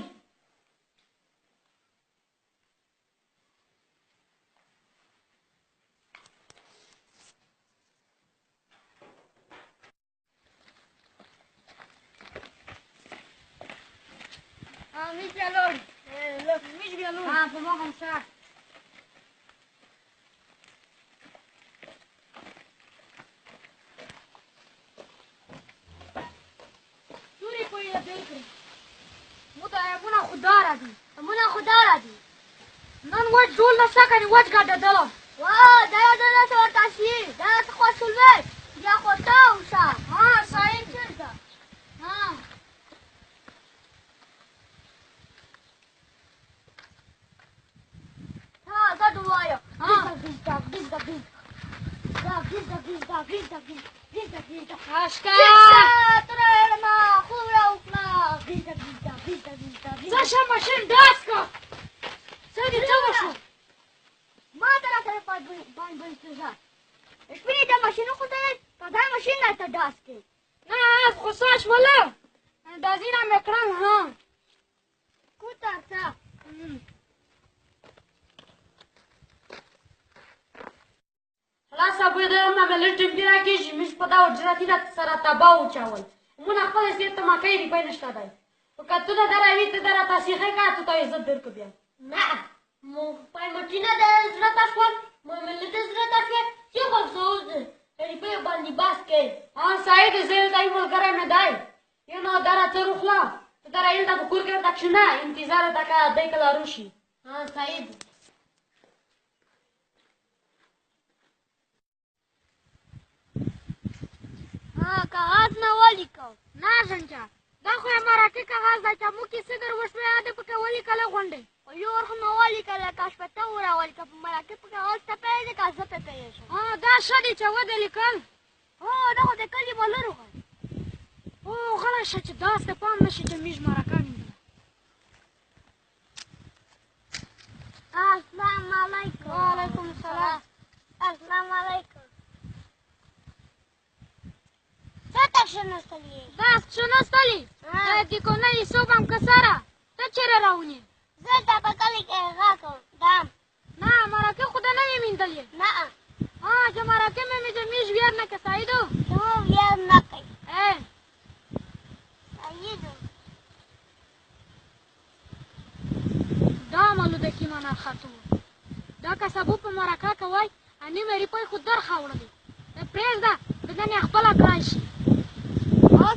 Speaker 2: میږ بیا لوړي.
Speaker 1: میږ بیا لوړي. په ما هم شه. تورې پوهې بېل کړې. مو ته مونه خدا را دي.
Speaker 2: مونه خدا را دي.
Speaker 1: نن وچ ډول نشته کنې وچ ګډېدله.
Speaker 2: وا دا دا څه ورته شي دا څه خو شولوي بیا خو ته وشه.
Speaker 1: صاحب چېرته؟
Speaker 2: زه وایم.
Speaker 1: څه شه ماشین ډاس کړه. څه دې څه وشو؟
Speaker 2: ما ته راته باندې شپې دا ماشین وخوتل په دا ماشین راته ډاس کړي.
Speaker 1: نه غوسه شوله دازینه مې کړم.
Speaker 2: کوته څه
Speaker 1: خلاص ابو د ما مې لږ ټیم راکېږي. موږ په دا اجراتي سره تباه وچول. مونږ خپل سي ته ما کوي روپۍ نشته دی. خو که ته نه دراوي ته درا تاسیخه کا ته ته عزت درکړ بیا.
Speaker 2: نه مو پای مټینه د زړه تاسو مو مې لږ زړه تاسو چې خو څو روپۍ باندې باس کې.
Speaker 1: سعید زه دای ملګری مې دی یو نو درا ته روخلا ته درا یل دا په کور کې ورته کښېنه انتظار ته که دی کله روشي.
Speaker 2: سعید کاغذ نه ولیکم.
Speaker 1: نه ژنجه دا خو یې مرکې کاغذ دی چې موږ کیسې در وشوې دې پکې ولیکله غونډې.
Speaker 2: یو ورخ مې ولیکله که شپته وره ولیکه په مرکې په کاغذ ته پیژنې که زه پرې پوهېږم.
Speaker 1: دا ښه دی چې ودې لیکل.
Speaker 2: دا خو د کلي ملرو غل.
Speaker 1: غلی شه چې داسې پام نه شي چې میږ مرکه ویندله.
Speaker 2: السلام علیکم.
Speaker 1: وعلیکم السلام.
Speaker 2: السلام علیکم. څه ته کښېناستلې؟
Speaker 1: دا کښېناستلې د کونه یې هم که سره ته چېرې راونې؟
Speaker 2: زه تا په کلي کې غا کوم دام.
Speaker 1: نه مرکه خو د نه یې میندلې.
Speaker 2: نه
Speaker 1: چې مرکه مې مې چې میږ ویر نه که سعیدو.
Speaker 2: چې مو ویر نه کوي. سعیدو
Speaker 1: دا مالو د کیمه نه خطو دا که سبو په مرکه کوی نیمه روپۍ خو درخه وړلې. پرېږده د نن یې خپله کړای شي.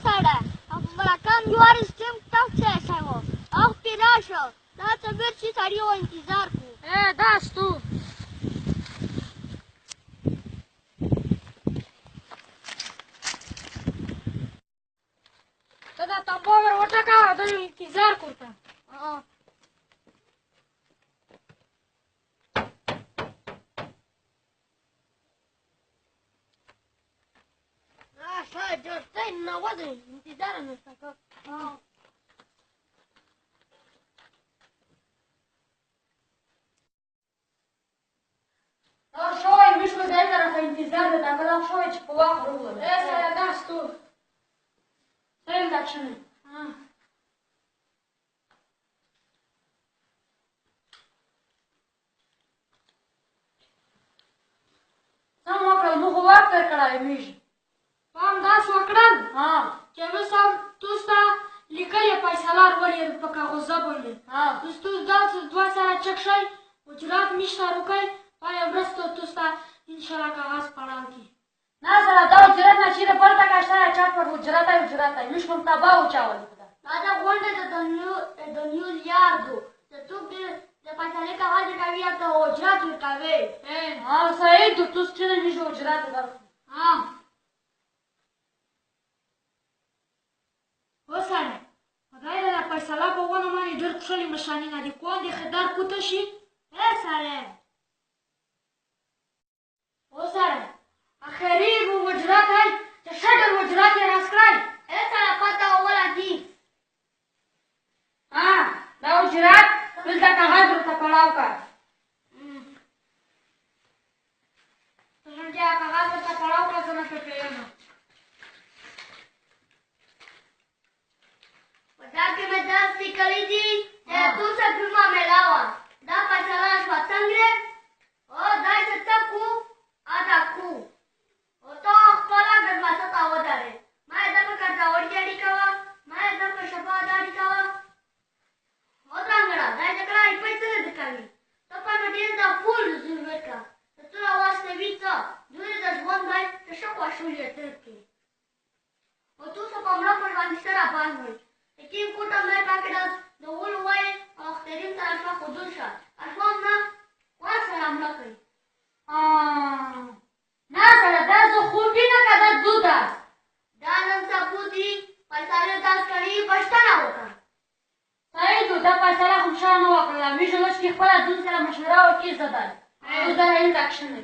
Speaker 2: سړی او په مرکه هم یوارې سټیم تاو کښی شوی و او پرې راشه دا څه بېر شي سړي و انتظار کو.
Speaker 1: دا ستو ته دا تمبو ور وټکه د انتظار کورته.
Speaker 2: نه وځي انتظار نشته که.
Speaker 1: دا شوی موږ به ځای طرفه انتظار دی دا کله شوی چې په وخت وروغلل. سره ناستو سیل دا کښېنه. سم وکړل موږ خو وخت درکړی موږ پام داسې وکړل چې موږ سم توس ته لیکلې فیصله وروړې په کاغذه باندې. اوس توس داسې دوه سره چک شئ اجرات نشته روکئ پای وروسته توس ته انشاءالله کاغذ پړاو کړي. نه سره دا اجرات نه چېرې بل ټکه شته چا پر اجرات دی اجرات دی موږ کوم تباه وچولې.
Speaker 2: دا د غونډې د نیوز یار دو د څوک د فیصلې کاغذ ورکوي او ته اجرات ورکوي.
Speaker 1: سعید توس کښېنه موږ اجرات درکړو. وسړی مشانی نه دي کون دې خدار کوته شي. ای سړی، او سړی، اخري وجرات هی چې شډر وجرات یې راس کړی.
Speaker 2: ای سړی، پته ولا دي.
Speaker 1: ها دا وجرات دلته کاغذ ورته پړاو کړه. ژوندیا کاغذ ورته پړاو کړه، زه نه پرې پوهېږم.
Speaker 2: په دا کې مې داسې لیکلي دي چې تو څه کومه معامله وه، دا فیصله شوه څنګه او دا چې څه کو ادا کو او ته خپله ګرماسه ته ودرې. ما یې درته کټاوړ جاړي کوه، ما یې درته شفا داړي کوه. او ترنګړه دا چې کله روپۍ څه نه درکوي، ته په مې ډېر دا فول ضرورت کړه، ته څه راواستوي څه دوی د ژوند دی ته ښه خوشحالي تر کړې. او تو څه په مړه په ژوند سره باندې وي کیم کوټه مې پاکې د ولو وایې او اختریم سره شوه خو شه اشوام نه وا سره مړه کړي.
Speaker 1: نه سره دا زه خوب نه که دا دوده
Speaker 2: دا نن سبو دي فیصلې داس کړي پښتنه وکړه.
Speaker 1: سعیدو دا فیصله هم شا نه وکړله، مې ژوند کې خپله ځون سره مشوره وکړي. زه ده اوس دا هلته کښېنئ.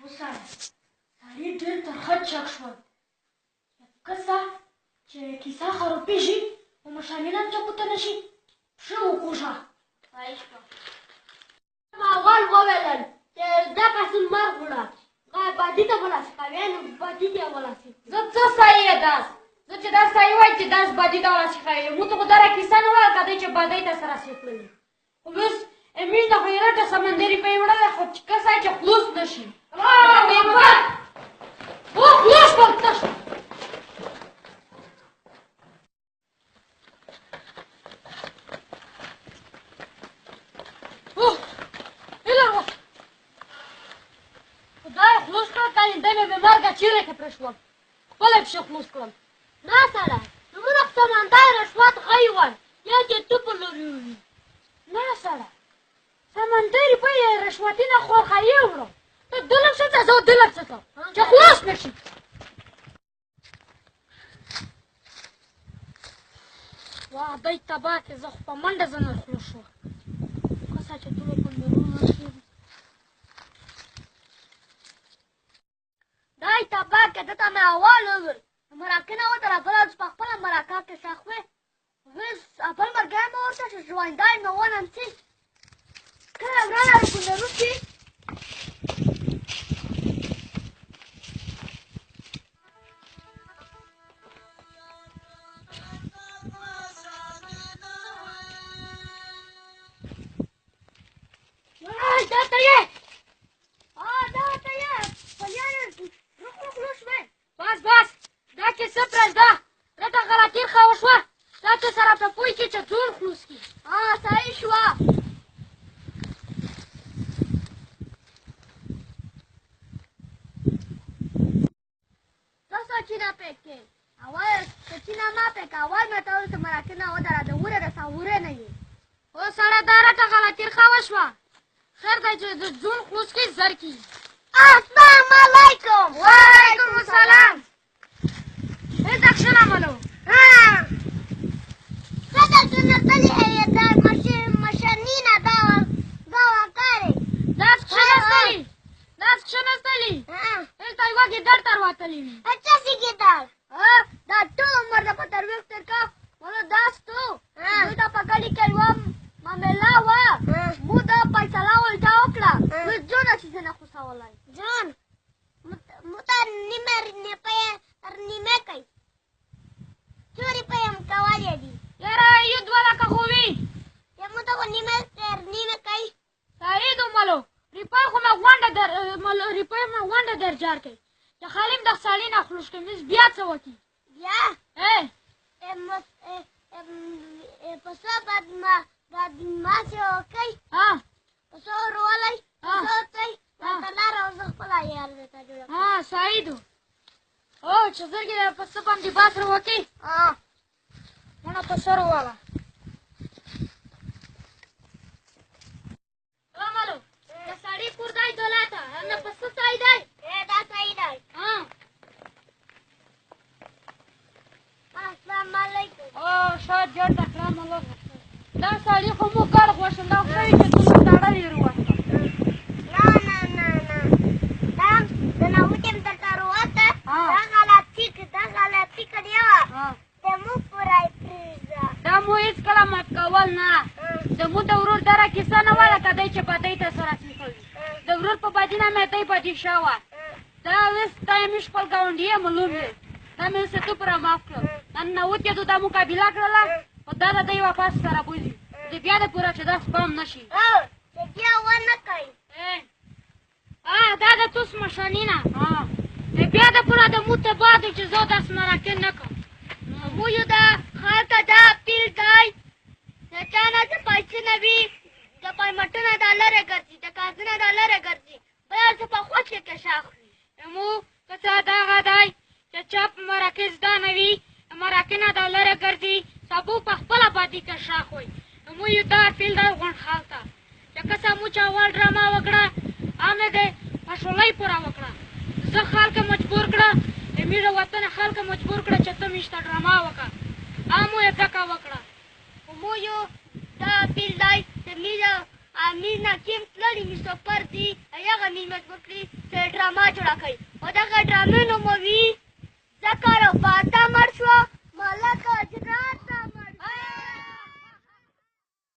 Speaker 1: وسړی سړي ډېر ترخه چک شول. کسه چې کیسه خرابېږي او مشانین هم چپوته نه شي، پښه وکوږه. ما اول وویل چې دا کسون مرګ وړه بادي ته ولاس کوي، نو بادي ته ولاس. زه څه سایه داس، زه چې دا سایه وای چې داس بادي ته ولاس کوي، مو ته خو دا کیسه نه وه کده چې بادي ته سره سیتلې. خو بس امیر د خو یې رټه سمندري په وړله، خو چې کسه چې خلوص نه شي. او خلوص پر تش. خدای خلوص کړه، کله دی مې بې مرګه چیرې کې پرې شوم، خپله پښې خلوص کړم.
Speaker 2: نه سړی، نومونه خو سمندر رشوت غی وای یا چې ته په لوري وي.
Speaker 1: نه سړی، سمندري په یې رشوتي نه خورخه یې وړم، ته دلم څه ته، زه دلم څه ته چې خلاص نه شي. واه دی تباه کې، زه خو په منډه ځنه خلاص شوم. کسه چې ټولو پندرونه شي
Speaker 2: دای تباه کې، ده ته مې اول وویل مرکه نه ورته راغله، چې په خپله مرکه کې ښخ وې. ویل بل مرګی مې ورته چې ژوندی مې وننسي، کله ورانه پندرو شي. دا ته یې دا ته یې
Speaker 1: بس بس دا کیسه پرېږده، رټه غلطي ښه وشوه، دا چې سره په پوه کړي چې ځون خلاص کړي.
Speaker 2: صحیح شوه. ته سچینه پې کې اول، سچینه ما پې کې اول مې ته وویل چې مرکه نه ودره، د وره د ساوره نه یې.
Speaker 1: او سړی دا رټه غلطي ښه وشوه، خیر دی چې د ځون خلاص کړي زر کړي.
Speaker 2: السلام علیکم.
Speaker 1: وعلیکم السلام. هېڅ کښېنه ملو.
Speaker 2: څه درته تللی یې دا مشنینه دا کارې
Speaker 1: داس کښېناستلي، داس کښېناستلي، هلته یوه ګیدړ تر وتلې وي.
Speaker 2: څه سي ګیدړ؟ دا ټول عمر د په ترویخ تېر کړه. ملو داس تو دوی ته په کلي کې یوه معامله وه، مو دا فیصله ورته وکړه، ویل ځونه چې زه نه خوښولی. ځون مو ته نیمه نیمه کوي، څو روپۍ هم کولې دي.
Speaker 1: یاره یو دوه لکه خو وي.
Speaker 2: مو ته خو نیمه نیمه کوي.
Speaker 1: سعیدو ملو روپۍ خو مې غونډه در ملو روپۍ مې غونډه در جار کوي چې خالیم د سړي نه خلوص کړي، مس بیا څه وکړي؟
Speaker 2: بیا پسه بدمعاشي وکړي، پسه ورولی، پسه وتلی ورته لاره او زه خپله یار درته جوړه کړم.
Speaker 1: سعیدو او چې زرګې پسه باندې باس راوکړي، مڼه پسه راواله. ملو د سړي کور دی دولته نه پسه ځای دی.
Speaker 2: دا صحیح دی. السلام
Speaker 1: سره کیسه نه وه لکه دی چې بدۍ ته سره سیخوي. د ورور په بدي نه مې دی بدي شوه. دا اوس دا مې خپل ګاونډي یې معلوم دی. دا مې اوس ته پر معاف کړو. نن نوتې دا مقابله کړله، خو دا د دی واپس سره بوځي. د بیا د پوره چې دا سپام نه شي.
Speaker 2: چې بیا ونه کوي.
Speaker 1: دا د توس مشانینه. د بیا د پوره د مو تباه دی چې زه داس مرکه نه کوم.
Speaker 2: مو یو دا خلک دا پیل دی، د چا نه چې پیسې نه وي، د پرمټونه دا لرې ګرځي، د کارتونه دا لرې ګرځي، بیا څه په خوښه کې شاخ وي.
Speaker 1: مو که څه دغه دی چې چا په مراکز دا نه وي، مرکه نه دا لرې ګرځي، سبو په خپله بادي کې شاخ وي. مو یو دا پیل دی غونډ خلته چې که څه مو چا اول ډرامه وکړه، همې د پښولۍ پوره وکړه. زه خلک مجبور کړه، د میره وطن خلک مجبور کړه چې ته میشته ډرامه وکړه، همو یې ځکه وکړه.
Speaker 2: مو یو دا پیل دی چې میره امیر نه کیم تللي مې سفر دي، هغه مې مجبور کړي چې ډرامه جوړه کړي، او دغه ډرامې نوموي ذکر